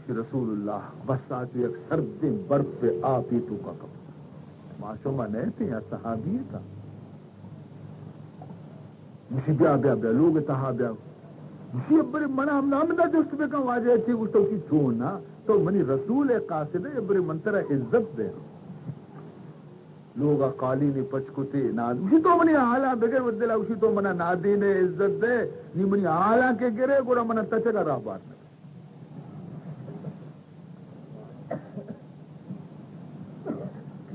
شی رسول اللہ بس آ تو یک سردیں برف آپی تو کا کپ. ما شما نیتے یا صحابی تا. گوشی، بیا، بیا، بیا، لوگ تہا بیا. گوشی، ابرے من ہم، ہمدا جست بکن، واجہ چی گوشت؟ گوشی، چون نا؟ تو منی رسول قاصد ہے، ابرے من ترا عزت دے. لوگا قالینی پچ کتے، نا، گوشی، تو منی حالا بگر، و دلا گوشی، تو منا نادینے عزت دے، نی منی حالا کے گرے، گڑا منا تچگا راہ بار نہ.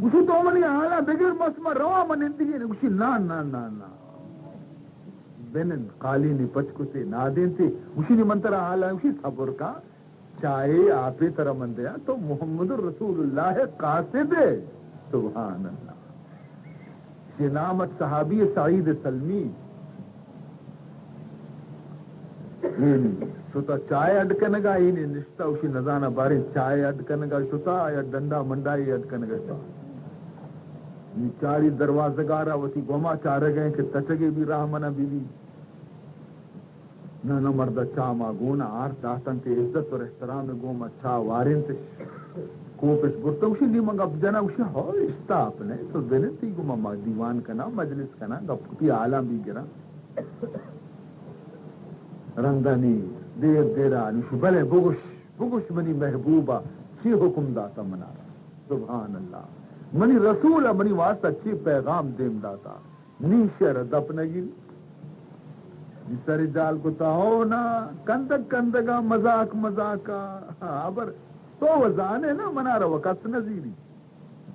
گوشی، تو منی حالا بگر، بس ما رواں، من نندگی نے. گوشی، نا، نا، نا، نا. بنند، قالینی پچ کتے، نادینتے، گوشی نی من ترا حالا گوشی صبر کا، چائے آپے ترا من دیاں، تو محمد رسول اللہ قاصد ئے۔ سبحان اللہ۔ چہ نام ات صحابی سعید سلمی۔ اینی شتا چائے اڈ کنگا، اینی نشتا، اشی نزانہ باریں چائے اڈ کنگا شتا یا ڈنڈا منڈائی اڈ کنگا شتا۔ نی چاری دروازگارا وتی گوما چارگئے کہ تچگے بی راہ منا بی بی۔ نہ، نہ، مرد چا ما گون آرت داتنت، عزت اور احترام گون ما چا وارینتش، کوپش برتا، گوشی نی من گپ جنا، گوشی ہو اشتاپ نہ، تو بنتی گو ما، ما دیوان کنا، مجلس کنا، گپ کتی حالاں بی گرا۔ رندانی دیر دیرا نوشی بلے بگوش، بگوش منی محبوبا چی حکم داتا منارا۔ سبحان اللہ۔ منی رسول منی واسطہ چی پیغام دیم داتا۔ نی شعر دپ نہ گیری۔ نی سر جال کتا، ہو نا، کندگ کندگا، مذاق مذاقا۔ ہاں، ابر تو و زانے نا، منارا و کس نہ زیری۔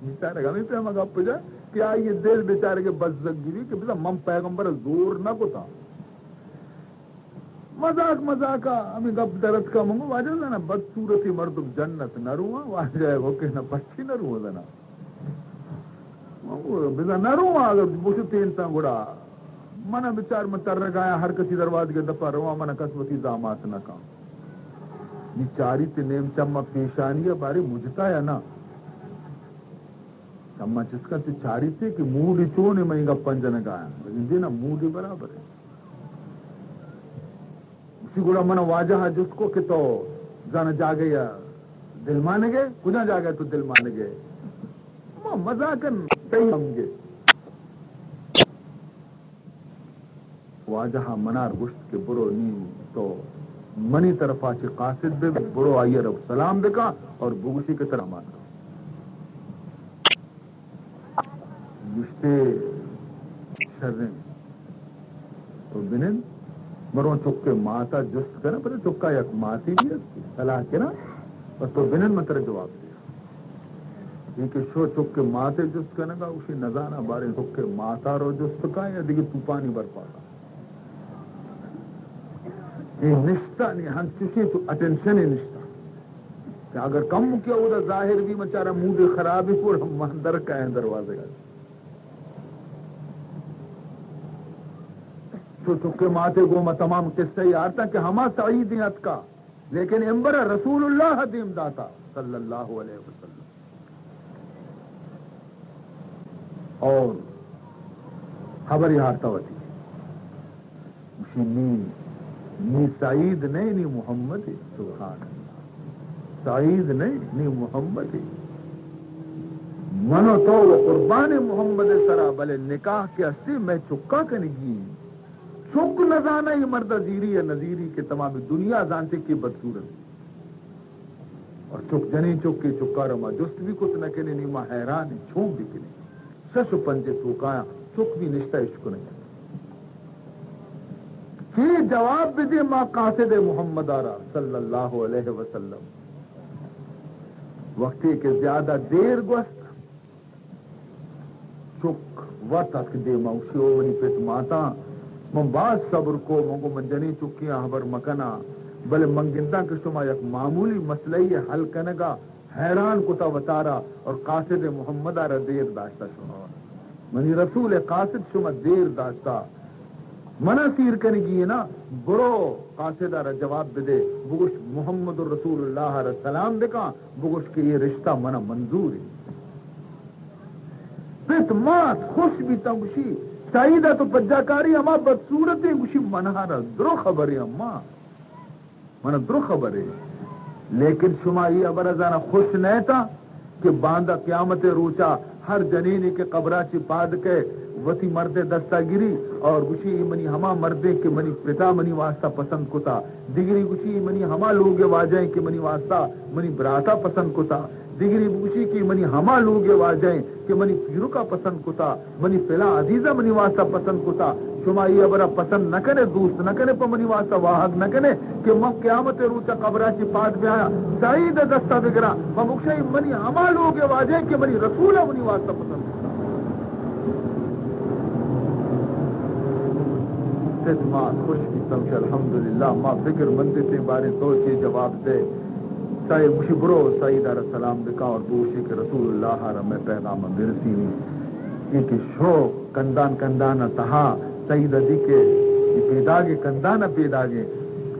نی سارگ ہمیں پیما گپ جا کہ آئی دل بیچارے کے بزگ گیری کہ بزا من پیغمبر زور نہ کتا۔ مذاق مذاقا ہمیں گپ درتکا، منگو واجہ زانا بدصورتی مردم جنت نہ رواں، واجہ ہے وہ کہنا پچی نہ رواں زانا۔ بزاں نہ رواں، اگر بشتینتاں گڑا من بچار، من ترگایاں، ہر کسی دروازگے دپا رواں، من کس وتی زامات نہ کن۔ نی چاری تے نیم چما پیشانی ء بارے مجتا یا نہ؟ چما چسکا تے چاری تے کہ موڈ چون ہے، من گپاں جنگایاں۔ بلے دینا موڈ برابر ہے۔ اسی گڑا من واجہ ء جست کو کہ تو زانہ جاگہ یا دلمانگے، کجا جاگہ تو دلمانگے؟ ما مزاکن تئی ہم گے۔ واجہ ء منار گوشت کہ برو نی تو منی طرفا چہ قاصد بے، برو آئی ء رو سلام بکا اور بگوشی کہ ترا مان۔ گوشتے، شریں۔ تو بنند، مرو چکے ماتا جست کناں، پدا چکا یک ماتی بی ات، صلاح کناں، و تو بنند من ترا جواب دیاں۔ اے کہ شو چکے ماتے جست کنگا، گوشی نزاناں باریں چکے ماتا رو جست کاں یا دگہ توپانی برپا کاں۔ اے نشتہ نی ہنچوشیں تو اٹینشن نشتہ کہ اگر کم کہ اودا ظاہر بی مچارا موڈ خراب ہی پور ہم مان در کائیں دروازے گا۔ تو چکے ماتے گو ما تمام قصہ یارتا کہ ہما سعید ہیں اتکا، لیکن امبر رسول اللہ دیم داتا صلی اللہ علیہ وسلم۔ اور خبر یارتا وتی۔ گوشی نی، نی سعید نئے، نی محمد ہے۔ سبحان اللہ۔ سعید نئے، نی محمد ہے۔ من و تو و قربان محمد سرا، بلے نکاح کہ ہستی میں چکا کنگی۔ چک نزانہ یہ مردہ زیری یا نزیری کہ تمام دنیا زانتے کہ بدصورت۔ اور چک جنین چک کے چکارا ما جست بھی کت نہ کنے، نی ما حیران ہیں، چون بھی کنے۔ شش و پنجے توکایاں چک بھی نشتہ اشکنگ۔ چی جواب بدے ما قاصد محمد آرا صلی اللہ علیہ وسلم؟ وقتی کہ زیادہ دیر گوست، چک وت اتک دیما، گوشی او منی پت ماتاں، من باز صبر کو، من گو من جنین چکیاں حبر مکناں، بلے من گنداں کہ شما یک معمولی مسئلہ ای حل کنگا حیران کتا وتارا اور قاصد محمد آرا دیر داشتا شما۔ منی رسول قاصد شما دیر داشتا۔ منا سیر کنگی ہے نا، برو قاصد آرا جواب بدے، بگوش محمد رسول اللہ آرا سلام بکاں، بگوش کہ یہ رشتہ منا منظور ہے۔ پت مات خوش بیتا، گوشی سعیدہ تو پجاکاری ہما بدصورت ہے، گوشی منہارا درو خبر ہے اماں۔ من درو خبرے، لیکن شما ای حبر زانا خوش نہ تا کہ باندا قیامت روچا ہر جنینے کہ قبرا چی پاد کئے وتی مرد دستا گری اور گوشی ای منی ہما مردے کہ منی پتا منی واسطہ پسند کتا، دگری گوشی ای منی ہما لوگ واجہ کہ منی واسطہ منی براتا پسند کتا، دگری گوشی کہ منی ہما لوگ واجہ کہ منی پیرکا پسند کتا، منی فلاں عزیزا منی واسطہ پسند کتا۔ شما ای حبرا پسند نہ کنے، دوست نہ کنے، پہ منی واسطہ واہگ نہ کنے کہ من قیامت روچا قبرا چی پاد بیایا، سعید دستا بگرا، من بگشا ای منی ہما لوگ واجہ کہ منی رسولا منی واسطہ پسند کتا۔ ما خوش بیتم کہ الحمدللہ، ما فکر مند اتیں باریں تو چے جواب دے۔ سعید گوشی، برو سعید ءَ را سلام بکا اور بگوشی کہ رسول اللہ ءَ را مئے پیغام برسینی۔ اے کہ شو کندان کندان ءَ تہا سعید ءَ دی کہ اے پیداگے، کندان ءَ پیداگے۔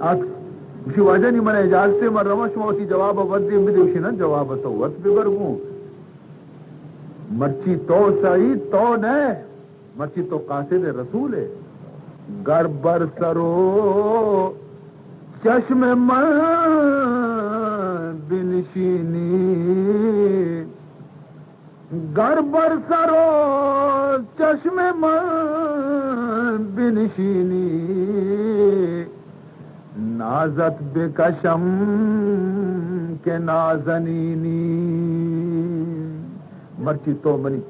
آتک گوشی، واجہ نی من اجازت، من رواں، شما وتی جواب ءَ وت دیم بدے۔ گوشی، نہ، جواب ءَ تو وت ببر گوں۔ مرچی تو سعید تو نہ، مرچی تو قاصد رسول ئے۔ گر بر سر و چشم من بنشینی، گر بر سر و چشم من بنشینی، نازت بکشم که نازنینی۔ مرچی تو منی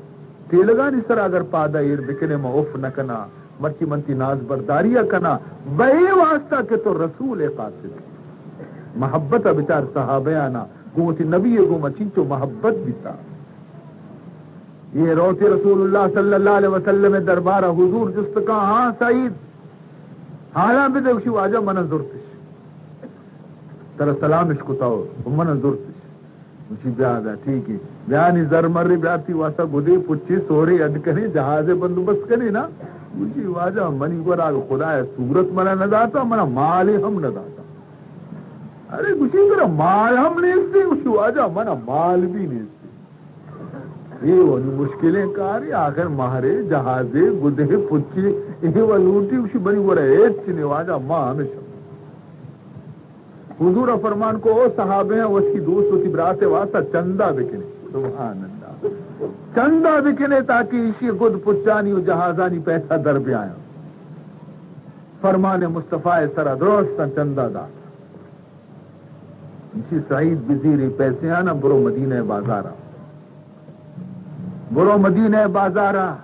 تیلگانی سرا اگر پادا ایر بکنے، من اف نہ کناں۔ مرچی من تی ناز برداری ءَ کناں، بہ اے واسطہ کہ تو رسول ئے قاصد۔ محبت ءَ بچار صحابیانا، گوں وتی نبی ءَ گوں ما چنچو محبت بیتا۔ اے روت رسول اللہ صلی اللہ علیہ وسلم ءِ دربار ءَ، حضور جست کاں، ہاں سعید، حالاں بدے۔ گوشی، واجہ من زرتش، ترا سلامش کتا و من زرتش۔ گوشی، بیا، بیا، ٹھیک ہے۔ بیا نی زر مری، بیا تی واسطہ گدے پچے سورے اڈ کنے، جہازے بندوبست کنے نا۔ گوشی، واجہ منی گورا خدا ءِ صورت منا نہ داتا، منا مال ہم نہ داتا۔ ارے گوشی، ترا مال ہم نیستے؟ گوشی، واجہ منا مال بھی نیستے۔ اے ونی مشکلیں کارے، آخر مہرے، جہازے، گدے پچے، اے و لوٹی۔ گوشی، منی گورا ہچ نے واجہ، ما ہمیشہ۔ حضور ءَ فرمان کو، او صحابیاں، وتی دوست، وتی برات ءِ واسطہ چندہ بکنے۔ سبحان اللہ۔ چندہ بکنے تاکہ ایشی گد پچانی و جہازانی پیسہ در بیایاں۔ فرمان مصطفی ءِ سرا درستاں چندہ دات۔ گوشی، سعید، بزیر اے پیسیانا، برو مدینہ ءِ بازارا۔ برو مدینہ ءِ بازارا،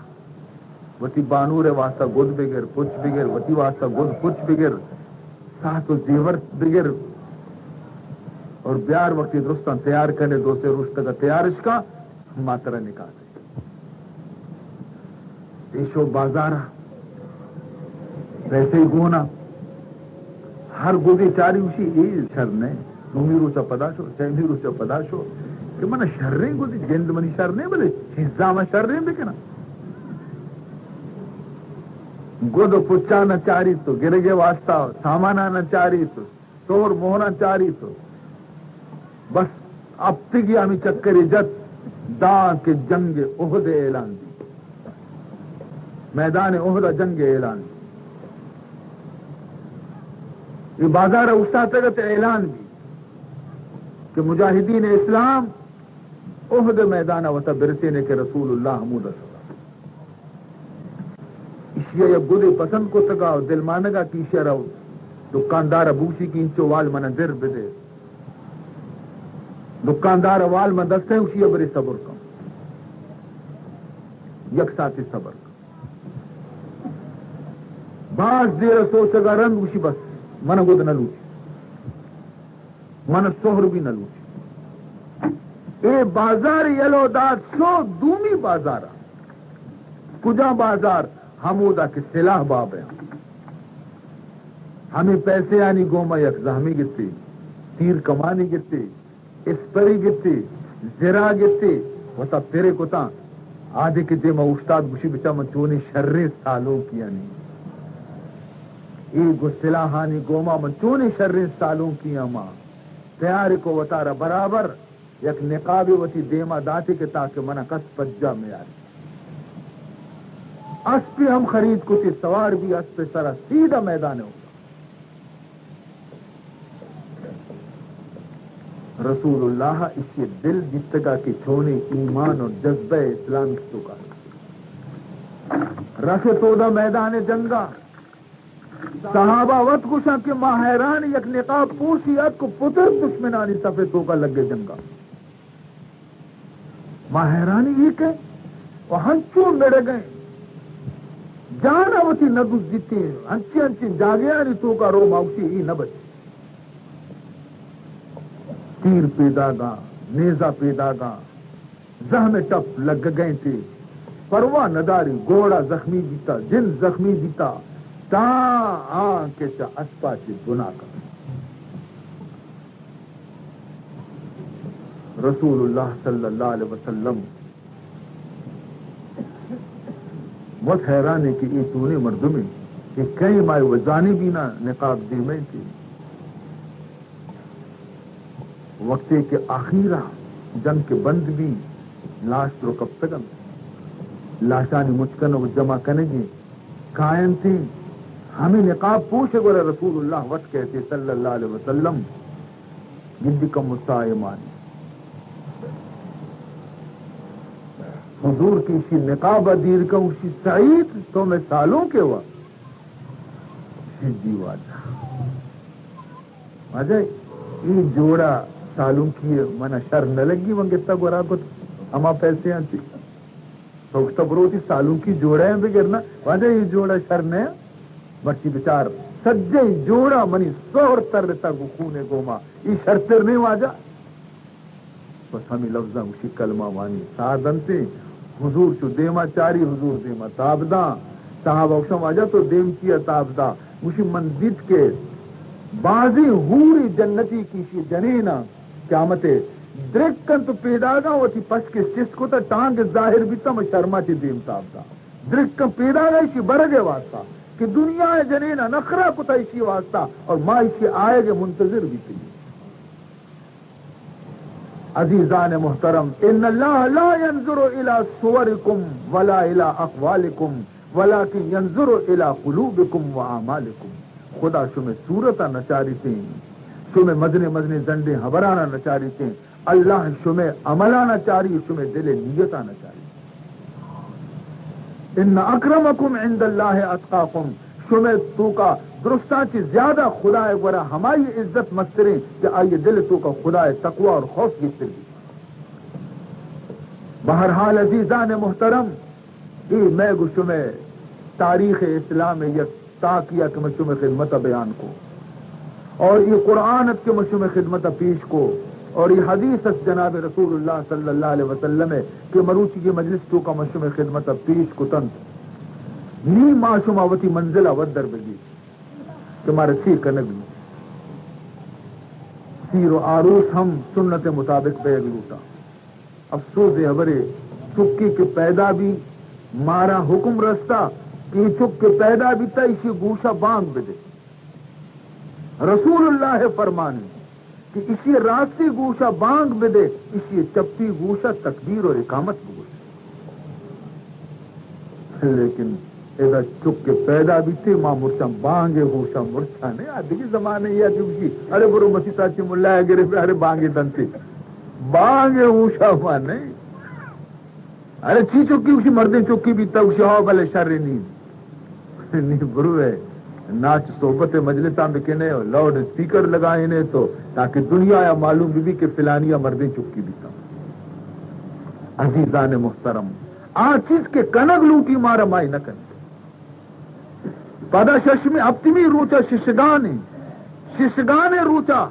وتی بانور ءِ واسطہ گد بگر، پچ بگر، وتی واسطہ گد پچ بگر، ساعت و زیور بگر، اور بیار، وقتی درستاں تیار کنے، دو سے روچ تک تیارش کا، ما ترا نکاح دے۔ اے شو بازار ءَ، پیسے گون ءَ، ہر گدے چاری، گوشی، اے شر نہ، دومی روچ ءَ پدا شو، سیمی روچ ءَ پدا شو، کہ من شریں گدے، جند منی شر نہ، بلے چیزاں من شریں بکناں۔ گد و پچاں چاری تو، گرگ ءِ واسطہ ساماناں چاری تو، سہر مہراں چاری تو۔ بس ہپتگی ہمی چکرے جت، داں کہ جنگ احد اعلان بی۔ میدان احد ءَ جنگ اعلان بی۔ اے بازار ءَ اوشتاتگ ات، اعلان بی کہ مجاہدین اسلام احد میدان ءَ وتا برسینے کہ رسول اللہ ہمود ءَ شتا۔ ایشی ءَ یک گدے پسند کتگ ءُ دلمانگ ءَ کہ ایشی ءَ را دکاندار ءَ بوشی کہ اینچو وال من ءَ زر بدے۔ دکاندار ءَ وال من دست ءَ، ایشی ءَ برے صبر کن۔ یک ساعتے صبر کن۔ باز دیر ءَ سوچگ ءَ رند گوشی، بس من ءَ گد نہ لوٹی۔ من سہر بھی نہ لوٹی۔ اے بازار یلو دات، شو دومی بازار ءَ۔ کجا بازار؟ ہمودا کہ سلاہ باب ءَ۔ ہمے پیسے آنی گوما یک زہمی گتی، تیر کمانی گتی، اسپری گتی، زرا گتی، وتا پرے کتاں۔ آدے کہ دیما اوشتات گوشی، بچا من چونیں شریں سالونکیانی۔ اے گو سلاہانی گوما من چونیں شریں سالونکیاں ما۔ تیار کو وتارا برابر یک نقابے وتی دیما داتے کہ تاکہ منا کس پجا میاری۔ اسپے ہم خرید کتی، سوار بی اسپ سرا سیدھا میدان ءَ۔ رسول اللہ ءَ ایشی دل دیتگا کہ چونیں ایمان اور جذبہ اسلام توکا۔ رس تودا میدان جنگا۔ صحابہ وت گوشاں کہ ما حیران، یک نقاب پوشی اتک و پتر دشمنانی صف توکا لگے جنگا۔ ما حیرانی یہ کہ و ہنچو مڑگئے جان وتی نہ دزیتے، ہنچی ہنچی جاگہانی توکا رو ماوشی ای نہ بچ۔ تیر پیداگا، نیزہ پیداگا، زہم ٹپ لگگئے تے، پرواہ نداری، گھوڑا زخمی بیتا، جند زخمی بیتا، تاں آں کہ چہ اسپا چہ بنا کپت۔ رسول اللہ صلی اللہ علیہ وسلم وت حیران ایں کہ اے چونیں مردمے کہ کئے مائی وزانی بینا نقاب دیمیں کہ وقتے کہ آخیرا جنگ کہ بند بی، لاش درو کپتگ انت، لاشانی مچ کنگ و جمع کنگی کاینت، ہمے نقاب پوش گورا رسول اللہ وت کہتے صلی اللہ علیہ وسلم، گندی کم مستائے مانی حضور کی اسی نقاب دیر کا اسی سعید تو میں سالوں کے وا شدی واجہ۔ واجہ، اے جوڑا سالونکی من شر نہ لگی، من گتا گورا کت ہما پیسے آنتی۔ تو گتا برو تی سالونکی جوڑا ہیں بگر نا، واجہ اے جوڑا شر نہ۔ مرچی بچار، سجے جوڑا منی سہر تر رتا گو خون گوما، اے شرتر نہیں واجہ۔ بس ہمے لفظاں گوشی کلمہ وانی ساہ دنتے۔ حضور چو دیما چاری، حضور دیما تاب داں۔ صحابہ گوشاں واجہ تو دیم چیا تاب داں؟ گوشی من دیت کہ بازیں حوری جنتی کیشی جنینا قیامتے درکن تو پیداگاں وتی پشک چست کتا ٹانگ ظاہر بیتا من شرما چی دیم تاب داں۔ درکن پیداگا ایشی برگ واسطہ کہ دنیا جنینا نخرا کتا ایشی واسطہ اور ما ایشی آئے منتظر بیتی۔ عزیزان محترم، ان اللہ لا ينظر الى صوركم ولا الى اقوالكم ولكن ينظر الى قلوبكم واعمالكم۔ خدا شمے صورتا نچاریتیں، شمے مزنیں مزنیں زنڈیں حبرانا نچاریتیں، اللہ شمے عملانا چاری، شمے دل نیتانا چاری۔ ان اکرمکم عند اللہ اتقاکم، شمے توکا درستاں چہ زیادہ خدائے گورا ہمائی عزت مستریں کہ آئی دل توکا خدائے تقوی اور خوف گیتر بی۔ بہرحال عزیزان محترم، اے مئے گو شمے تاریخ اسلام یک تاکیا کہ من شمے خدمت بیان کو۔ اور اے قرآن ات کہ من شمے خدمت پیش کو، اور اے حدیث ات جناب رسول اللہ صلی اللہ علیہ وسلم کہ مروچی کے مجلس توکا من شمے خدمت پیش کتنت۔ نی ما شما وتی منزل ودر بگی کہ مارا چی کنگ لوٹی۔ سیر و آروس ہم سنت مطابق بیگ لوٹا۔ افسوز ء ہبرے، چکے کہ پیدا بی، مارا حکم رستا کہ اے چک کہ پیدا بیتا، ایشی گوشا بانگ بدے۔ رسول اللہ فرمانی کہ ایشی راستی گوشا بانگ بدے، ایشی چپی گوشا تکبیر و اقامت بگوش۔ لیکن ادا چک کہ پیدا بیتے، ما مرچاں بانگ ہوشا مرچاں نے، آ دگہ زمانے یا جو جی، ارے برو مسیتا چی ملا گرے، ارے بانگ دنتے۔ بانگ ہوشا ما نہیں۔ ارے چی چکی اسی مردیں چکی بیتا، اسی ہاں بلے شر نہیں۔ نہیں برو ہے، ناچ صحبت مجلساں بکنے، لاؤڈ اسپیکر لگائینے تو تاکہ دنیا یا معلوم بی کہ فلانی یا مردیں چکی بیتا۔ عزیزان محترم، آ چیز کہ کنگ لوٹی مارا مائی نہ کنت۔ پدا ششمی ہپتمی روچا ششگانے، ششگانے روچا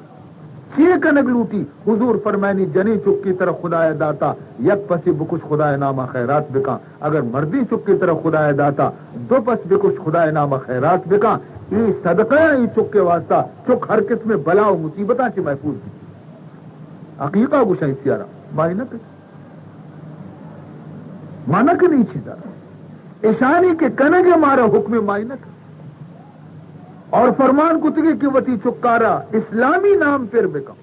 چے کنگ لوٹی؟ حضور فرمائنی، جنیں چکی ترا خدایا داتا، یک پسے بکش خدایا ناما خیرات بکن، اگر مردیں چکی ترا خدایا داتا، دو پس بکش خدایا ناما خیرات بکن، اے صدقہ اے چکے واسطہ، چک ہر قسم بلا و مصیبتاں چہ محفوظ بی۔ عقیقہ گوشاں سیارا، مائی نہ کن۔ ما نہ کنی چیزا۔ اشانی کہ کنگ مارا حکم مائی نہ کن۔ اور فرمان کتگی کہ وتی چکارا اسلامی نام پر بکن۔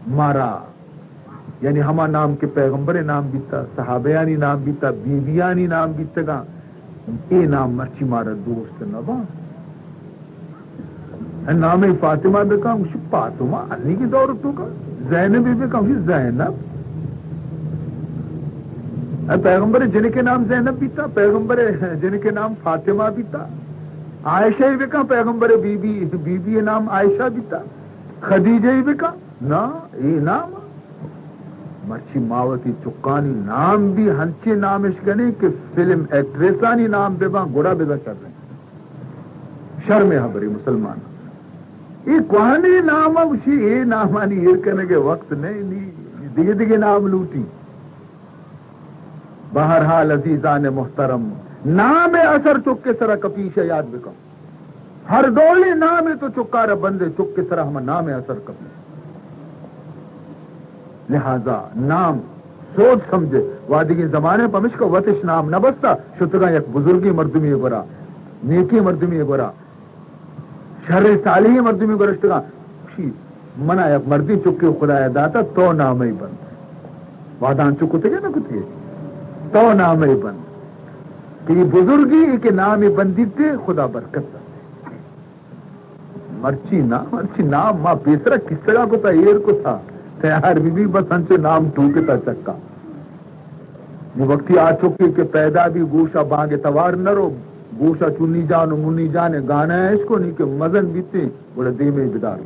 مارا، یعنی ہما نام کہ پیغمبر نام بیتا، صحابیانی نام بیتا، بیبیانی نام بیتگاں، اے نام مرچی مارا دوست نہ باں۔ نام فاطمہ بکن، گوشی فاطمہ، انی کی دور تو کا زینب بکن، گوشی زینب۔ اے پیغمبر جنک نام زینب بیتا، پیغمبر جنک نام فاطمہ بیتا۔ عائشہ بکن، پیغمبر بی بی، بی بی نام عائشہ بیتا۔ خدیجہ بکن، نا، اے نام۔ مرچی ما وتی چکانی نام بھی ہنچے نامش کنیں کہ فلم ایکٹریسانی نام بباں، گڑا بزاں شر انت۔ شرمے ہبرے مسلمان۔ اے کوہنیں نام ء گوشی، اے نامانی ایر کنگ ء وقت نہ، نی دگہ دگہ نام لوٹی۔ بہرحال عزیزان محترم، نام اثر چک ءِ سرا کپی، ایشا یاد بکن۔ ہر ڈولیں نامے تو چکارا بندے، چک ءِ سرا ہما نام اثر کپی۔ لہذا نام سوچ سمجھے، وہدیگیں زمانے پمشکا وتش نام نہ بستا، شتگاں یک بزرگیں مردمی گورا، نیکیں مردمی گورا، شر صالحیں مردمی گورا شتگاں۔ گوشی، منا یک مردی چکے خدایا داتا، تو نامے بند۔ وہداں چو کتگے نہ کتگے، تو نامے بند۔ کہ یہ بزرگی، یہ کہ نامے بندیتے، خدا برکت دنت۔ مرچی نا، مرچی نام ما پیسرا کسگا کتا، ایر کتا، تیار بی بی، بس انچو نام ٹوکتا چکا۔ نی وقتی آ چکے کہ پیدا بی، گوشا بانگ توار نہ رو، گوشا چونی جان و منی جان گانا اشکو، نی کہ مزن بیتے، گڑا دیمے بدار۔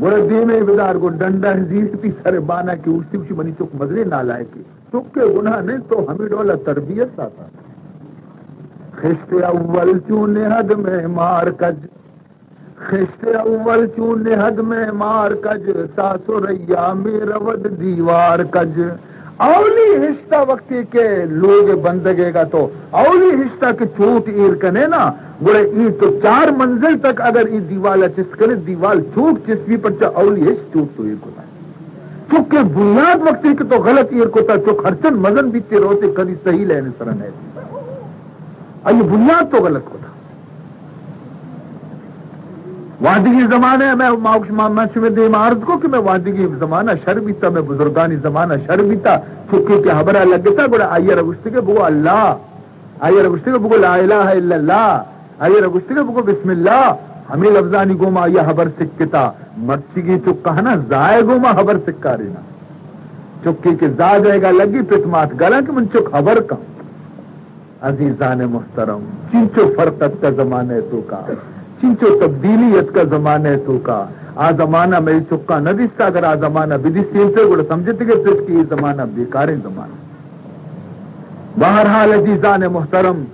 گڑا دیمے بدار، گڑا ڈنڈا زیرتی سر بانا کہ اوشتی، گوشی منی چک مزنے نالائکے۔ چکے گناہ نہیں، تو ہمیں ڈولا تربیت داتا۔ خشت اول چون نہد میں مار کج، خشت اول چون نہد میں مار کج، تا ثریا میں رود دیوار کج۔ اولی ہشتا وقتی کہ لوگ بندگے گا تو اولی ہشتا کہ چوٹ ایر کنے نا، گڑا ای تو چار منزل تک اگر ای دیوالا چست کنے، دیوال چوٹ چست بی، پرچا اولی ہشت چوٹ تو ایر کتا۔ چکے بنیاد وقتی کہ تو غلط ایر کتا، چک ہرچند مزن بیتے روتے کدی صحیح لین سرا نہ۔ آئی بنیاد تو غلط کتا۔ وہدیگیں زمانہ میں ما، ما، ما شمے دیم عرض کو کہ میں وہدیگیں زمانہ شر بیتا، میں بزرگانی زمانہ شر بیتا، چکے کہ حبرہ لگتا، گڑا آئی را گوشتے کہ بگو اللہ، آئی را گوشتے کہ بگو لا الہ الا اللہ، آئی را گوشتے کہ بگو بسم اللہ۔ ہمیں لفظانی گوما آئی حبر سکتا۔ مرچیگیں چکا نا زائے گوما حبر سکارینا۔ چکے کہ زا جائے گا لگی پت مات گلا کہ من چک حبر کن۔ عزیزان محترم، چنچو فرق اتکا زمانہ توکا، چنچو تبدیلی اتکا زمانہ توکا۔ آ زمانہ مئے چکاں نہ دیستا، اگر آ زمانہ بدیستینتے گڑا سمجھتے کہ پت کہ یہ زمانہ بیکاریں زمانہ۔ بہرحال عزیزان محترم،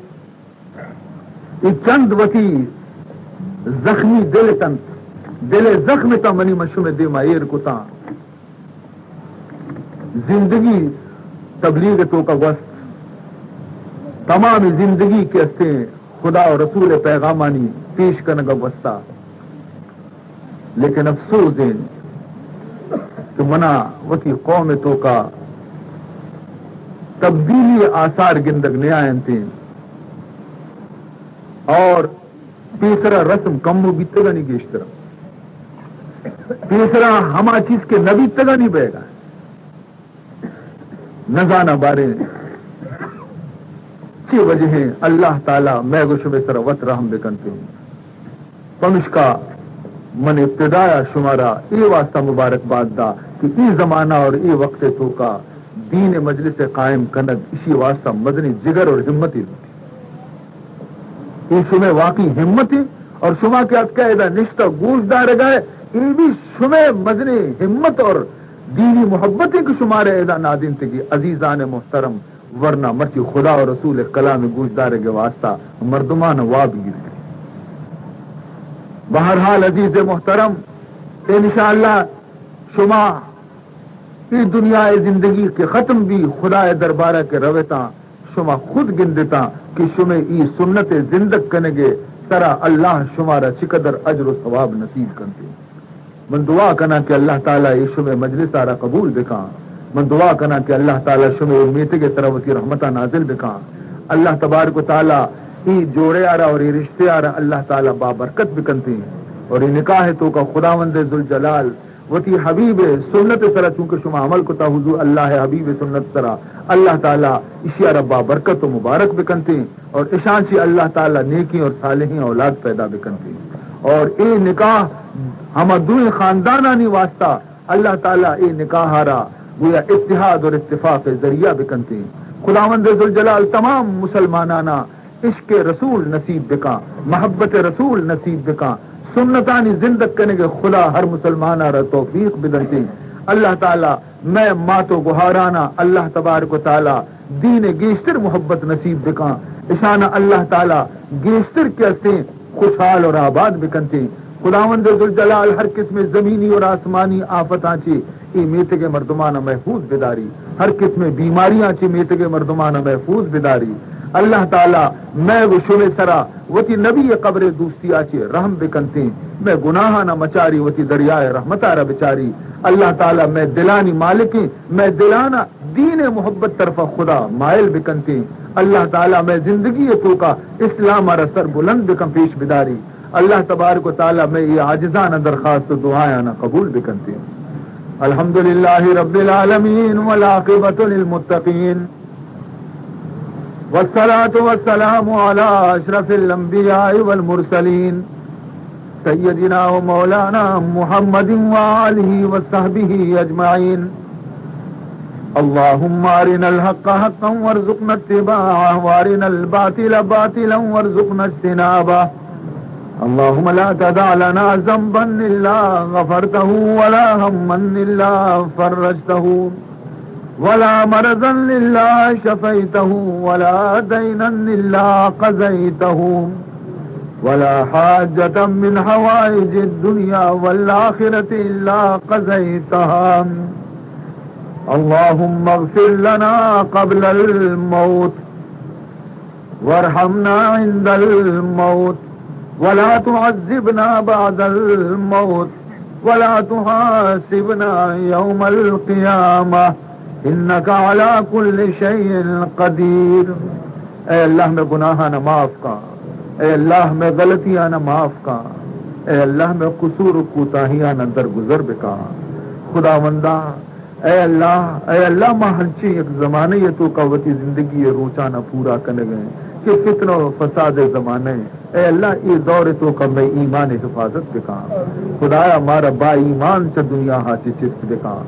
اے چند وتی زخمی دل اتنت، دل ءِ زخم اتاں منی، من شمے دیما ایر کتاں۔ زندگی تبلیغ ءِ توکا گوست، تمام زندگی کہ استیں خدا و رسول ءِ پیغامانی پیش کنگا گوستا۔ لیکن افسوز انت کہ منا وتی قوم ءِ توکا تبدیلی ءِ آثار گندگ نیاینت انت اور پیسرا رسم کمو بیتگانی گیشتر، پیسرا ہما چیز کہ نہ بیتگانی بیگا۔ نزاناں باریں چے وجہیں اللہ تعالی مئے گوں شمے سرا وت رحم بکنت۔ پمشکا من ابتدایا شمارا اے واسطہ مبارک باد دا کہ اے زمانہ اور اے وقت توکا دین مجلس قائم کنگ اشی واسطہ مزنیں جگر اور ہمتے لوٹی۔ اے شمئے واقعی ہمت انت اور شما کہ اتکا ادا نشتہ گوش دارگا، اے بھی شمئے مزنیں ہمت اور دینی محبت انت کہ شمارا ادا نادینتگی۔ عزیزان محترم، ورنہ مرچی خدا و رسول کلام گوش دارگ واسطہ مردمان واب گرگ۔ بہرحال عزیز محترم، انشاءاللہ شما اے دنیا ءِ زندگی کہ ختم بی، خدا ءِ دربارا کہ روتاں، شما خود گندتاں کہ شمے اے سنت ءِ زندگ کنگ ءِ سرا اللہ شمارا چقدر اجر و ثواب نصیب کنت۔ من دعا کناں کہ اللہ تعالی اے شمے مجلس ءَ را قبول بکاں۔ من دعا کناں کہ اللہ تعالی شمے اے میتگ ءِ سرا وتی رحمتاں نازل بکاں۔ اللہ تبارک و تعالی اے جوڑے ءَ را اور اے رشتے ءَ را اللہ تعالی بابرکت بکنت اور اے نکاح ءِ توکا خداوند ذوالجلال وتی حبیب ءِ سنت ءِ سرا چونکہ شما عمل کتا حضور اللہ ءِ حبیب ءِ سنت ءِ سرا، اللہ تعالی اشی ءَ را بابرکت و مبارک بکنت اور اشاں چی اللہ تعالی نیکیں اور صالحیں اولاد پیدا بکنت اور اے نکاح ہما دوئیں خاندانانی واسطہ اللہ تعالی اے نکاح ءَ را گویا اتحاد اور اتفاق ءِ ذریعہ بکنت۔ خداوند ذوالجلال تمام مسلمانانا عشق رسول نصیب بکاں، محبت رسول نصیب بکاں، سنتانی زندگ کنگ خدا ہر مسلمان ءَ را توفیق بدنتیں۔ اللہ تعالی مئے مات و گہارانا اللہ تبارک و تعالی دین گیشتر محبت نصیب بکاں، اشانا اللہ تعالی گیشتر کہ استیں خوشحال اور آباد بکنتیں۔ خداوند ذوالجلال ہر قسم زمینی اور آسمانی آفتاں چی اے میتگ مردمانا محفوظ بداری۔ ہر قسمیں بیماریاں چہ میتگ ءِ مردماناں محفوظ بداری۔ اللہ تعالی مئے گوں شمے سرا وتی نبی ءِ قبر ءِ دوستی ءَ چہ رحم بکنتیں، مئے گناہاناں مچاری، وتی دریائے رحمت ءَ را بچاری۔ اللہ تعالی مئے دلانی مالکیں، مئے دلاناں دین ءِ محبت طرف ءَ خدا مائل بکنتیں۔ اللہ تعالی مئے زندگی ءِ توکا اسلام ءَ را سر بلند بکن، پیش بداری۔ اللہ تبارک و تعالی مئے اے عاجزانہ درخواست و دعایاناں قبول بکنتیں۔ الحمدللہ رب العالمین والعاقبۃ للمتقین والصلاة والسلام علی اشرف الانبیاء والمرسلین سیدنا و مولانا محمد و آلہ و صحبہ اجمعین۔ اللهم أرنا الحق حقا وارزقنا اتباعه، وأرنا الباطل باطلا وارزقنا اجتنابه. اللهم لا تدع لنا ذنبا إلا غفرته، ولا هما إلا فرجته، ولا مرضا إلا شفيته، ولا دينا إلا قضيته، ولا حاجة من حوائج الدنيا والآخرة إلا قضيتها. اللهم اغفر لنا قبل الموت، وارحمنا عند الموت، ولا تعذبنا بعد الموت، ولا تحاسبنا يوم القيامة، إنك على كل شيء قدير. اے اللہ، مئے گناہاناں معاف کن۔ اے اللہ، مئے غلطیاناں معاف کن۔ اے اللہ، مئے قصور و کوتاہیاناں درگزر بکن۔ خداوندا، اے اللہ، اے اللہ، ما ہنچیں یک زمانے ءِ توکا وتی زندگی ءِ روچاناں پورا کنگ ءَ ایں کہ فتنہ و فساد ءِ زمانہ ایں۔ اے اللہ، اے دور ءِ توکا مئے ایمان ءِ حفاظت بکن۔ خدایا، مارا با ایمان چہ دنیا ءَ چہ چست بکن۔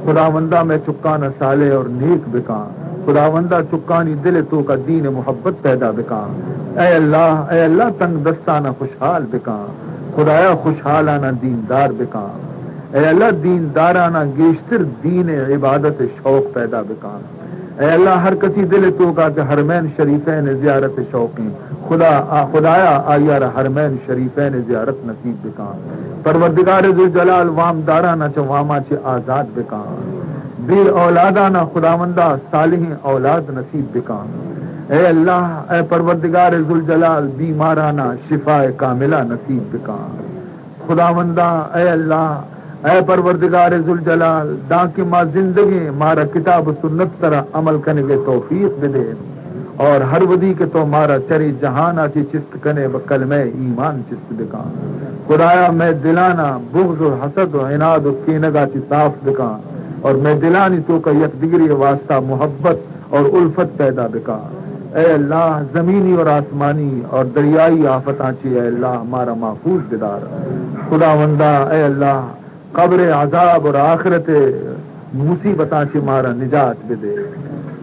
خداوندا، مئے چکاناں صالح اور نیک بکن۔ خداوندا، چکانی دل ءِ توکا دین ءِ محبت پیدا بکن۔ اے اللہ، اے اللہ، تنگ دستاناں خوشحال بکن۔ خدایا، خوشحالاناں دیندار بکن۔ اے اللہ، دینداراناں گیشتر دین ءِ عبادت ءِ شوق پیدا بکن۔ اے اللہ، ہر کسی دل ءِ توکا کہ حرمین شریفین ءِ زیارت ءِ شوقیں، خدا، آ، خدایا، آئی ءَ را حرمین شریفین ءِ زیارت نصیب بکن۔ پروردگار ذوالجلال، وامداراناں چہ واما چہ آزاد بکن۔ بے اولاداناں خداوندا صالحیں اولاد نصیب بکن۔ اے اللہ، اے پروردگار ذوالجلال، بیماراناں شفاء کاملہ نصیب بکن۔ خداوندا، اے اللہ، اے پروردگار ذوالجلال، دانکہ ما زندگیں، مارا کتاب و سنت سرا عمل کنگ ءِ توفیق بدے اور ہر وھدی کہ تو مارا چرے جہان ءَ چہ چست کنے، بہ کلمہ ایمان چست بکن۔ خدایا، مئے دلاناں بغض و حسد و عناد و کینگ ءَ چہ صاف بکن اور مئے دلانی توکا یک دگری ءِ واسطہ محبت اور الفت پیدا بکن۔ اے اللہ، زمینی اور آسمانی اور دریائی آفتاں چہ، اے اللہ، مارا محفوظ بدار۔ خداوندا، اے اللہ، قبر ءِ عذاب اور آخرت ءِ مصیبتاں چہ مارا نجات بدے۔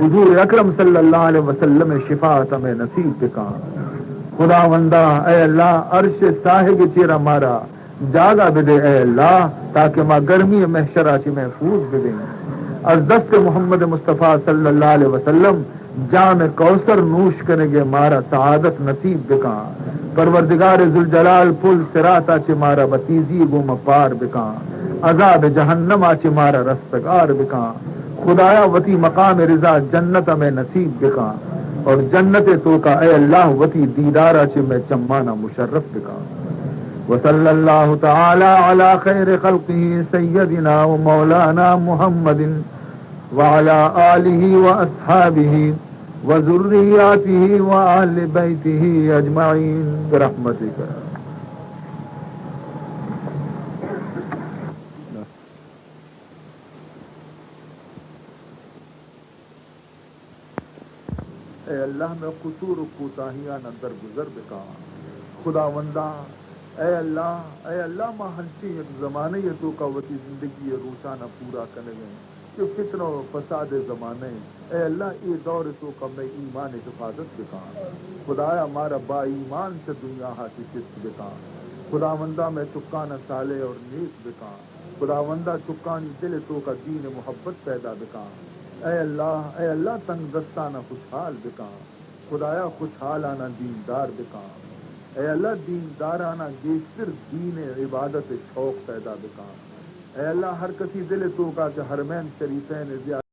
حضور اکرم صلی اللہ علیہ وسلم ءِ شفاعت ءَ مئے نصیب بکن۔ خداوندا، اے اللہ، عرش ءِ ساہگ ءِ چیرا مارا جاگہ بدے، اے اللہ، تاکہ ما گرمی محشر ءَ چہ محفوظ ببیں۔ از دست محمد مصطفی صلی اللہ علیہ وسلم جام کوثر نوش کنگ ءَ مارا سعادت نصیب بکن۔ پروردگار ذوالجلال، پل صراط ءَ چہ مارا بہ تیزی گوما پار بکن۔ عذاب جہنم ءَ چہ مارا رستگار بکن۔ خدایا، وتی مقام رضا جنت ءَ مئے نصیب بکن اور جنت ءِ توکا، اے اللہ، وتی دیدار ءَ چہ مئے چماناں مشرف بکن۔ وصلی اللہ تعالی علی خیر خلقہ سیدنا و مولانا محمد وعلی آلہ و اصحابہ و ذریاتہ و اہل بیتہ اجمعین برحمتک۔ اے اللہ، مئے قصور و کوتاہیاناں درگزر بکن۔ خداوندا، اے اللہ، اے اللہ، ما ہنچیں یک زمانے ءِ توکا وتی زندگی ءِ روچاناں پورا کنگ ءَ ایں کہ فتنہ و فساد ءِ زمانہ ایں۔ اے اللہ، اے دور ءِ توکا مئے ایمان ءِ حفاظت بکن۔ خدایا، مارا با ایمان چہ دنیا ءَ چہ چست بکن۔ خداوندا، مئے چکاناں صالح اور نیک بکن۔ خداوندا، چکانی دل ءِ توکا دین ءِ محبت پیدا بکن۔ اے اللہ، اے اللہ، تنگ دستاناں خوشحال بکن۔ خدایا، خوشحالاناں دیندار بکن۔ اے اللہ، دینداراناں گیشتر دین ءِ عبادت ءِ شوق پیدا بکن۔ اے اللہ، ہر کسی دل ءِ توکا کہ حرمین شریفین ءِ زیارت